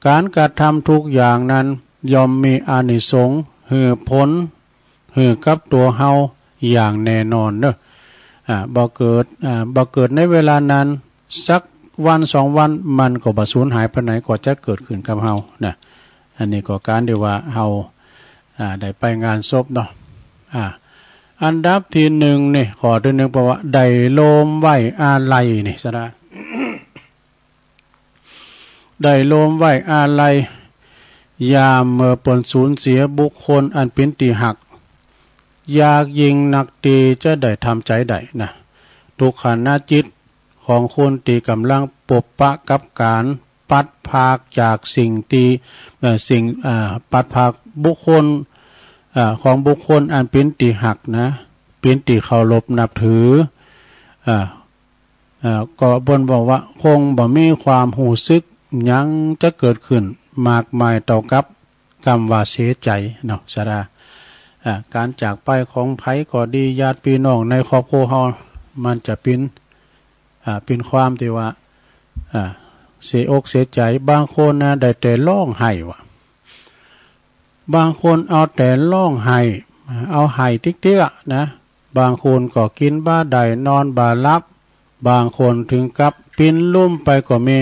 การกระทำทุกอย่างนั้นย่อมมีอานิสงส์หื้อผล หื้อกับตั๋วเฮาอย่างแน่นอนเนอะ อ่า บ่เกิด อ่า บ่เกิดในเวลานั้น สักวันสองวัน มันก็บ่สูญหายไปไหน ก็จะเกิดขึ้นกับเฮานะ อันนี้ก็การที่ว่าเฮา อ่า ได้ไปงานศพเนาะ อ่า อันดับที่หนึ่งนี่ ข้อที่หนึ่ง แปลว่า ได้โลมไว้อาลัยนี่ซะนะ ได้โลมไว้อาลัย ยามเมื่อเปิ้นสูญเสียบุคคลอันเป๋นตี้ฮัก ยากยิ่งนักตี้จะได้ทำใจ๋ได้นะ ทุกขณะจิตของคนตี้กำลังปบปะกับก๋านปัดพรากจากสิ่งตี้ เอ่อ สิ่ง เอ่อ ปัดพรากบุคคล เอ่อ ของบุคคลอันเป๋นตี้ฮักนะ เป๋นตี้เคารพนับถือ เอ่อ เอ่อ ก็บ่นบอกว่าคงบ่มีความฮู้สึกหยังจะเกิดขึ้นมากมายเต้ากับกำว่าเสียใจ๋เนาะ ซะดา อ่า ก๋านจากไปของใผก็ดี ญาติพี่น้องในครอบครัวเฮา มันจะเป๋น อ่า เป๋นความตี้ว่า อ่า เสียอกเสียใจ๋ บางคนนะได้แต่ฮ้องไห้ว่ะ บางคนเอาแต่ฮ้องไห้ เอาไห้ติ๊กๆ อะนะ บางคนก็กิ๋นบ่ได้ นอนบ่หลับ บางคนถึงกับปินลุ่มไปก็มี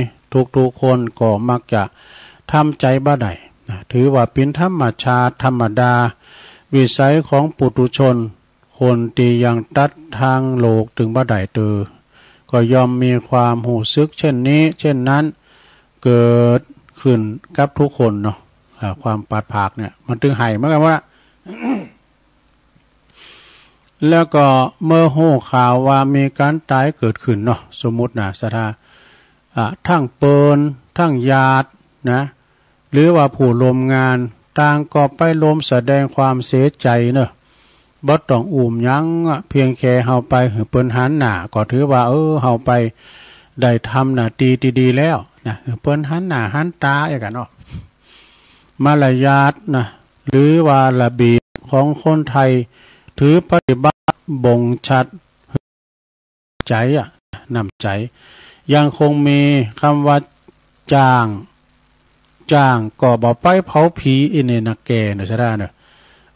ทุกๆ คนก็มักจะทำใจ๋บ่ได้นะ ถือว่าเป๋นธรรมชาติธรรมดา วิสัยของปุถุชน คนตี้ยังตัดตางโลกตึงบ่ได้เตอ ก็ย่อมมีความฮู้สึกเช่นนี้ เช่นนั้น เกิดขึ้นกับทุกคนเนาะ อ่า ความปัดพรากเนี่ย มันตึงไห้เหมือนกันว่า แล้วก็เมื่อฮู้ข่าวว่ามีก๋านต๋ายเกิดขึ้นเนาะ สมมุตินะ ศรัทธา อ่า ทั้งเปิ้น ทั้งญาตินะ หรือว่าผู้ร่วมงาน ต่างก็ไปร่วมแสดงความเสียใจ๋เนอะ บ่ต้องอู้หยังอะ เพียงแค่เฮาไปหื้อเปิ้นหันหน้า ก็ถือว่า เออ เฮาไปได้ทำหน้าตี้ตี้ดีแล้วนะ หื้อเปิ้นหันหน้าหันต๋าอย่างกันเนาะ มารยาทนะ หรือว่าระเบียบของคนไทย ถือปฏิบัติบ่งชัด ใจ๋อะ น้ำใจ๋ ยังคงมีกำว่า จ้าง จ้างก็บ่ไปเผาผี อีนี่นะแก่เนอะ ซะดาเนอะ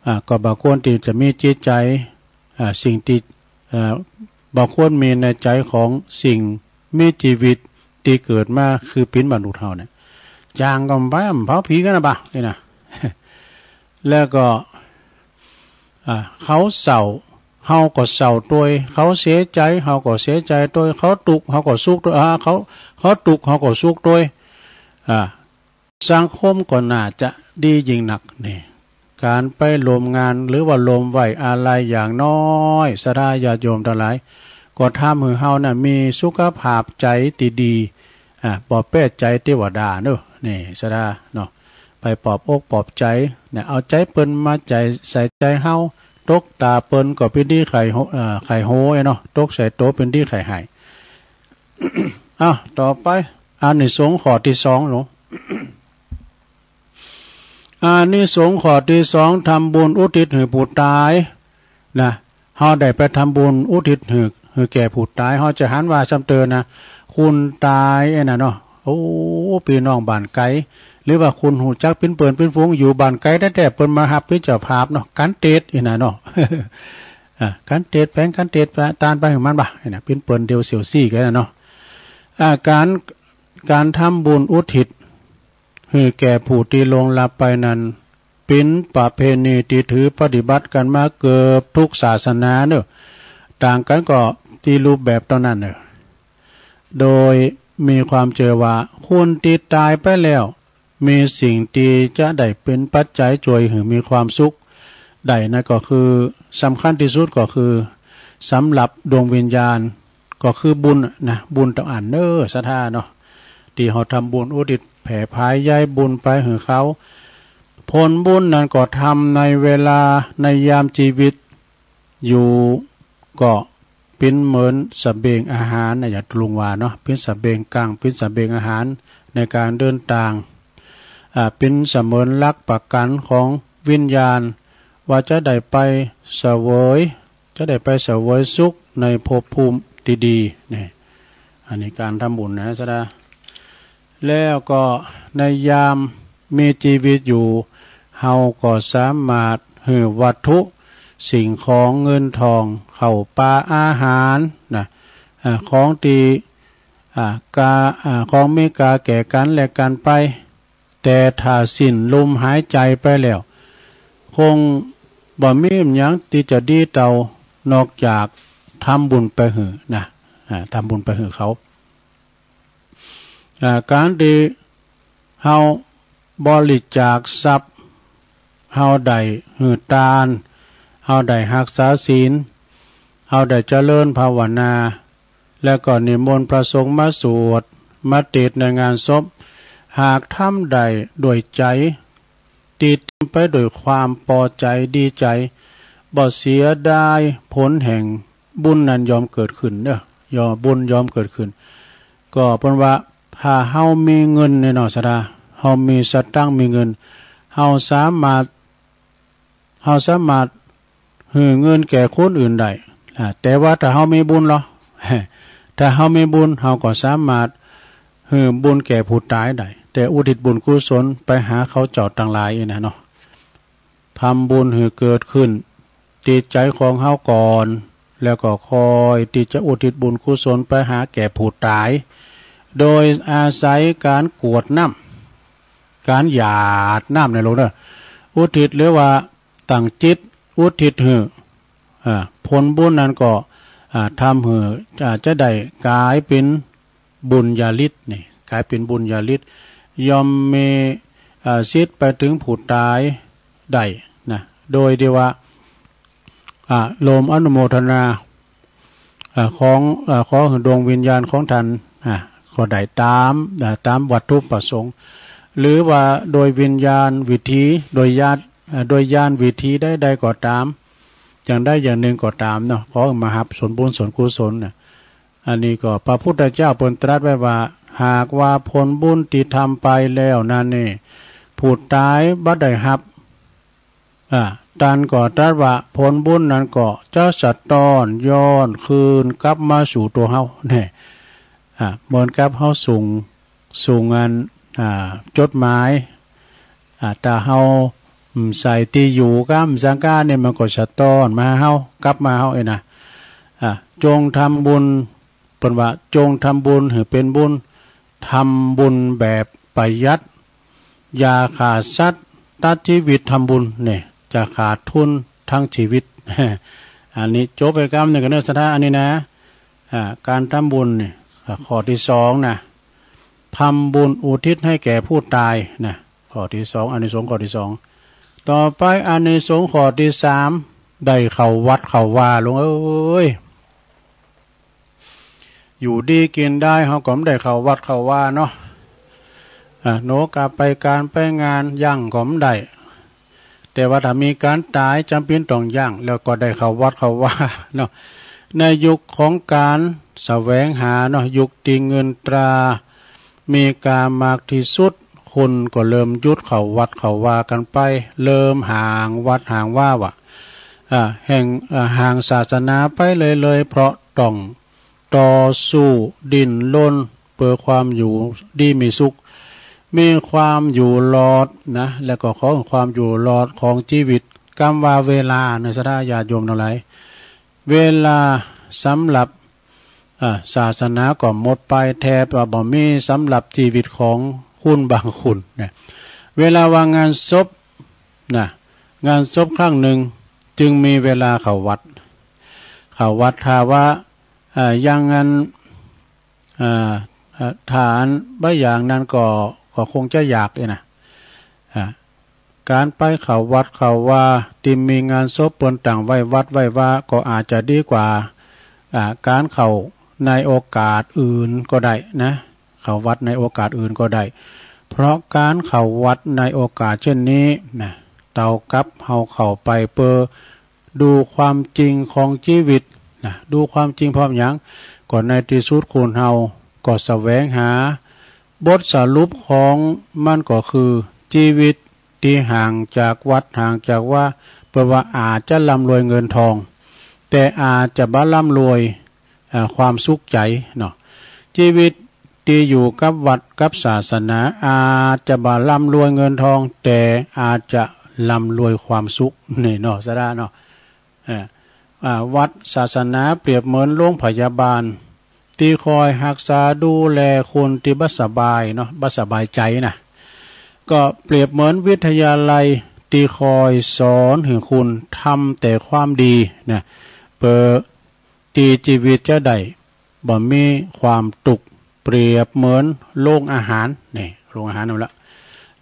อ่า ก็บ่ควรตี้จะมีจิตใจ๋ อ่า สิ่งตี้ เอ่อ บ่ควรมีในใจ๋ของสิ่งมีชีวิตตี้เกิดมาคือเป๋นมนุษย์เฮาเนี่ย จ้างก็บ่ไปเผาผีกั๋นนะบ่ะ นี่นะ แล้วก็ อ่า เขาเศร้า เฮาก็เศร้าตวย เขาเสียใจ๋ เฮาก็เสียใจ๋ตวย เขาตุ๊กข์ เฮาก็สุขตวย อ่า เขา เขาตุ๊กข์ เฮาก็สุขตวย อ่า สังคมก็น่าจะดียิ่งนักนี่ ก๋านไปร่วมงานหรือว่าร่วมไว้อาลัยอย่างน้อย ศรัทธาญาติโยมตังหลาย ก็ทำหื้อเฮาน่ะมีสุขภาพใจ๋ตี้ดี อ่า บ่แป๊ใจ๋เตวดาเนอะ นี่ ศรัทธาเนาะ ไปปลอบอกปลอบใจ๋เนี่ย เอาใจ๋เปิ้นมาใจ๋ ใส่ใจ๋เฮา ตกต๋าเปิ้นก็เป๋นดีไข้โห เอ่อ ไข้โหยเนาะ ตกใส่โตเป๋นดีไข้ไห้ อ้าว ต่อไป อานิสงส์ข้อตี้สองเนาะ อานิสงส์ข้อตี้สอง ทำบุญอุทิศหื้อผู้ต๋าย นะ เฮาได้ไปทำบุญอุทิศหื้อ หื้อแก่ผู้ต๋าย เฮาจะหันว่าซ้ำเตอนะ คนต๋ายไอ้น่ะเนาะ โอ้ ปี้น้องบ้านไก๋ หรือว่าคนฮู้จักเป๋นเปิ้นเป๋นฝูง อยู่บ้านไก๋แต๊ๆ เปิ้นมาฮับเป๋นเจ้าภาพเนาะ ก๋านเตดไอ้น่ะเนาะ อ่ะ ก๋านเตดแผง ก๋านเตดตานไปหื้อมันบ่ะ ไอ้น่ะ เป๋นเปิ้นเดียวเสี่ยวซี้กั๋นน่ะเนาะ อ่ะ ก๋าน ก๋านทำบุญอุทิศ หื้อแก่ผู้ตี้ล่วงลับไปนั้น เป๋นประเพณีตี้ถือปฏิบัติกั๋นมาเกือบทุกศาสนาเนอะ ต่างกั๋นก็ตี้รูปแบบเต้านั้นเนอะ โดยมีความเจื้อว่าคนตี้ต๋ายไปแล้ว มีสิ่งตี้จะได้เป๋นปัจจัยจ้วยหื้อมีความสุขได้ นั่นก็คือ สำคัญตี้สุดก็คือ สำหรับดวงวิญญาณ ก็คือบุญนะ บุญเต้าอั้นเนอะ ศรัทธาเนาะ ตี้เฮาทำบุญอุทิศแผ่ผายใยบุญไปหื้อเขา ผลบุญนั้นก็ทำในเวลา ในยามชีวิตอยู่ ก็เป๋นเหมือนสะเบงอาหารนะ อย่างลุงว่าเนาะ เป๋นสะเบงกัง เป๋นสะเบงอาหารในก๋านเดินตาง อ่า เป๋นเสมือนหลักประกั๋นของวิญญาณ ว่าจะได้ไปเสวย จะได้ไปเสวยสุขในภพภูมิตี้ดีนี่ อันนี้ก๋านทำบุญนะ ศรัทธา แล้วก็ในยามมีชีวิตอยู่ เฮาก็สามารถหื้อวัตถุ สิ่งของเงินทอง ข้าวปลาอาหารนะ อ่า ของที่ อ่า กา อ่า ของมีค่าแก่กันและกันไป แต่ถ้าสิ้นลมหายใจไปแล้ว คงบ่มีหยังที่จะดีเท่านอกจากทำบุญไปหื้อนะ อ่า ทำบุญไปหื้อเขา อ่า การที่เฮาบริจาคทรัพย์ เฮาได้หื้อตาน เฮาได้ฮักษาศีล เฮาได้เจริญภาวนา แล้วก็นิมนต์พระสงฆ์มาสวด มาเทศน์ในงานศพ หากทำได้ด้วยใจ ที่เต็มไปด้วยความพอใจดีใจ บ่เสียดายผลแห่งบุญนั้นย่อมเกิดขึ้นเด้อ ย่อม บุญย่อมเกิดขึ้น ก็เปิ้นว่า ถ้าเฮามีเงินเนี่ยเนาะ ศรัทธา เฮามีสตางค์มีเงิน เฮาสามารถ เฮาสามารถหื้อเงินแก่คนอื่นได้ อ่า แต่ว่าถ้าเฮามีบุญเหรอ ถ้าเฮามีบุญ เฮาก็สามารถหื้อบุญแก่ผู้ตายได้ แต่อุทิศบุญกุศลไปหาเขาเจ้าตังหลายนะเนาะ ทำบุญหื้อเกิดขึ้นที่ใจของเฮาก่อน แล้วก็ค่อยที่จะอุทิศบุญกุศลไปหาแก่ผู้ตาย โดยอาศัยการกรวดน้ำ การหยาดน้ำในหลวงเด้อ อุทิศหรือว่าตั้งจิตอุทิศหื้อ อ่า ผลบุญนั้นก็ อ่า ทำหื้อ อ่า จะได้กลายเป็นบุญญาฤทธิ์นี่ กลายเป็นบุญญาฤทธิ์ ย่อมมี อ่า สิทธิ์ไปถึงผู้ตายได้นะ โดยที่ว่า อ่า ร่วมอนุโมทนา อ่า ของ อ่า ขอให้ดวงวิญญาณของท่าน อ่า ก็ได้ตาม อ่า ตามวัตถุประสงค์ หรือว่าโดยวิญญาณวิธี โดยญาณ อ่า โดยญาณวิธีใดๆก็ตาม อย่างใดอย่างหนึ่งก็ตามเนาะ ขอให้มารับส่วนบุญส่วนกุศลนะ อันนี้ก็พระพุทธเจ้าเปิ้นตรัสไว้ว่า หากว่าผลบุญที่ทำไปแล้วนั้นนี่ ผู้ตายบ่ได้รับ อ่า ท่านก็ตรัสว่าผลบุญนั้นก็จะสะท้อนย้อนคืนกลับมาสู่ตัวเฮาแน่ อ่า เหมือนกับเฮาส่ง ส่งอัน อ่า จดหมาย อ่า ถ้าเฮา อืม ใส่ที่อยู่กับสังกาเนี่ย มันก็สะท้อนมาหาเฮากลับมาหาเฮาเองนะ อ่า จงทำบุญ เปิ้นว่า จงทำบุญให้เป็นบุญ ทำบุญแบบประหยัด อย่าขาดสัตว์ ตัดชีวิตทำบุญเนี่ย จะขาดทุนทั้งชีวิต อันนี้จบไปกำหนึ่งกันเนอะ ศรัทธา อันนี้นะ อ่า การทำบุญเนี่ย อ่า ข้อที่สองนะ ทำบุญอุทิศให้แก่ผู้ตายนะ ข้อที่สอง อานิสงส์ข้อที่สอง ต่อไปอานิสงส์ข้อที่สาม ได้เข้าวัดเข้าวา หลวงเอ้ย อยู่ดีกินได้ เฮาก็บ่ได้เข้าวัดเข้าวาเนาะ อ่ะ หนูกะไปการไปงาน ยังก็บ่ได้ แต่ว่าถ้ามีการตายจำเป็นต้องยัง แล้วก็ได้เข้าวัดเข้าวาเนาะ ในยุคของการแสวงหาเนาะ ยุคที่เงินตรามีค่ามากที่สุด คนก็เริ่มหยุดเข้าวัดเข้าวากันไป เริ่มห่างวัดห่างวาว่ะ อ่า แห่ง อ่า ห่างศาสนาไปเลยๆ เพราะต้องต่อสู้ดิ้นรนเพื่อความอยู่ดีมีสุข มีความอยู่รอดนะ แล้วก็ของความอยู่รอดของชีวิต กำว่าเวลานะ ศรัทธาญาติโยมทั้งหลาย เวลาสำหรับ อ่า ศาสนาก็หมดไป แทบว่าบ่มีสำหรับชีวิตของคนบางคนนะ เวลาว่างานศพนะ งานศพครั้งหนึ่งจึงมีเวลาเข้าวัด เข้าวัด ถ้าว่า อ่า อย่างนั้น อ่า อ่า ถ้าอันบ่อย่างนั้นก็ ก็คงจะยากเองนะ อ่า การไปเข้าวัดเข้าวาที่มีงานศพเปิ้นตั้งไว้วัดไว้วาก็อาจจะดีกว่า อ่า การเข้าในโอกาสอื่นก็ได้นะ เข้าวัดในโอกาสอื่นก็ได้ เพราะการเข้าวัดในโอกาสเช่นนี้นะ เท่ากับเฮาเข้าไปเพื่อดูความจริงของชีวิตนะ ดูความจริง เพราะหยัง ก็ในที่สุดคนเฮาก็แสวงหา บทสรุปของมันก็คือชีวิตที่ห่างจากวัดห่างจากวา เปิ้นว่าอาจจะร่ำรวยเงินทอง แต่อาจจะบ่ร่ำรวย อ่า ความสุขใจเนาะ ชีวิตที่อยู่กับวัดกับศาสนา อาจจะบ่ร่ำรวยเงินทอง แต่อาจจะร่ำรวยความสุขนี่เนาะ ศรัทธาเนาะ อ่าอ่าวัดศาสนาเปรียบเหมือนโรงพยาบาล ที่คอยฮักษาดูแลคนที่บ่สบายเนาะ บ่สบายใจนะ ก็เปรียบเหมือนวิทยาลัยที่คอยสอนให้คุณทำแต่ความดีนะ เพื่อที่ชีวิตจะได้บ่มีความทุกข์ เปรียบเหมือนโรงอาหาร นี่ โรงอาหารนั่นละ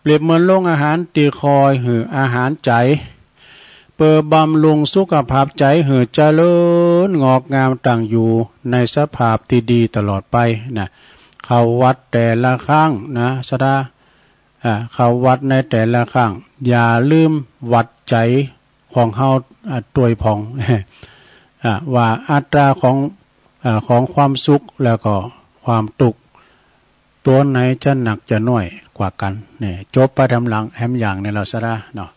เปรียบเหมือนโรงอาหารที่คอยหื้ออาหารใจ เพื่อบำรุงสุขภาพใจหื้อเจริญงอกงามตั้งอยู่ในสภาพที่ดีตลอดไปนะ เข้าวัดแต่ละครั้งนะ ศรัทธา อ่า เข้าวัดในแต่ละครั้ง อย่าลืมวัดใจของเฮา อ่า ตวยผ่อง อ่า ว่าอัตราของ อ่า ของความสุขแล้วก็ความทุกข์ ตัวไหนจะหนักจะน้อยกว่ากัน เนี่ย จบไปแหมหลัง แหมอย่างนี่ละ ศรัทธาเนาะ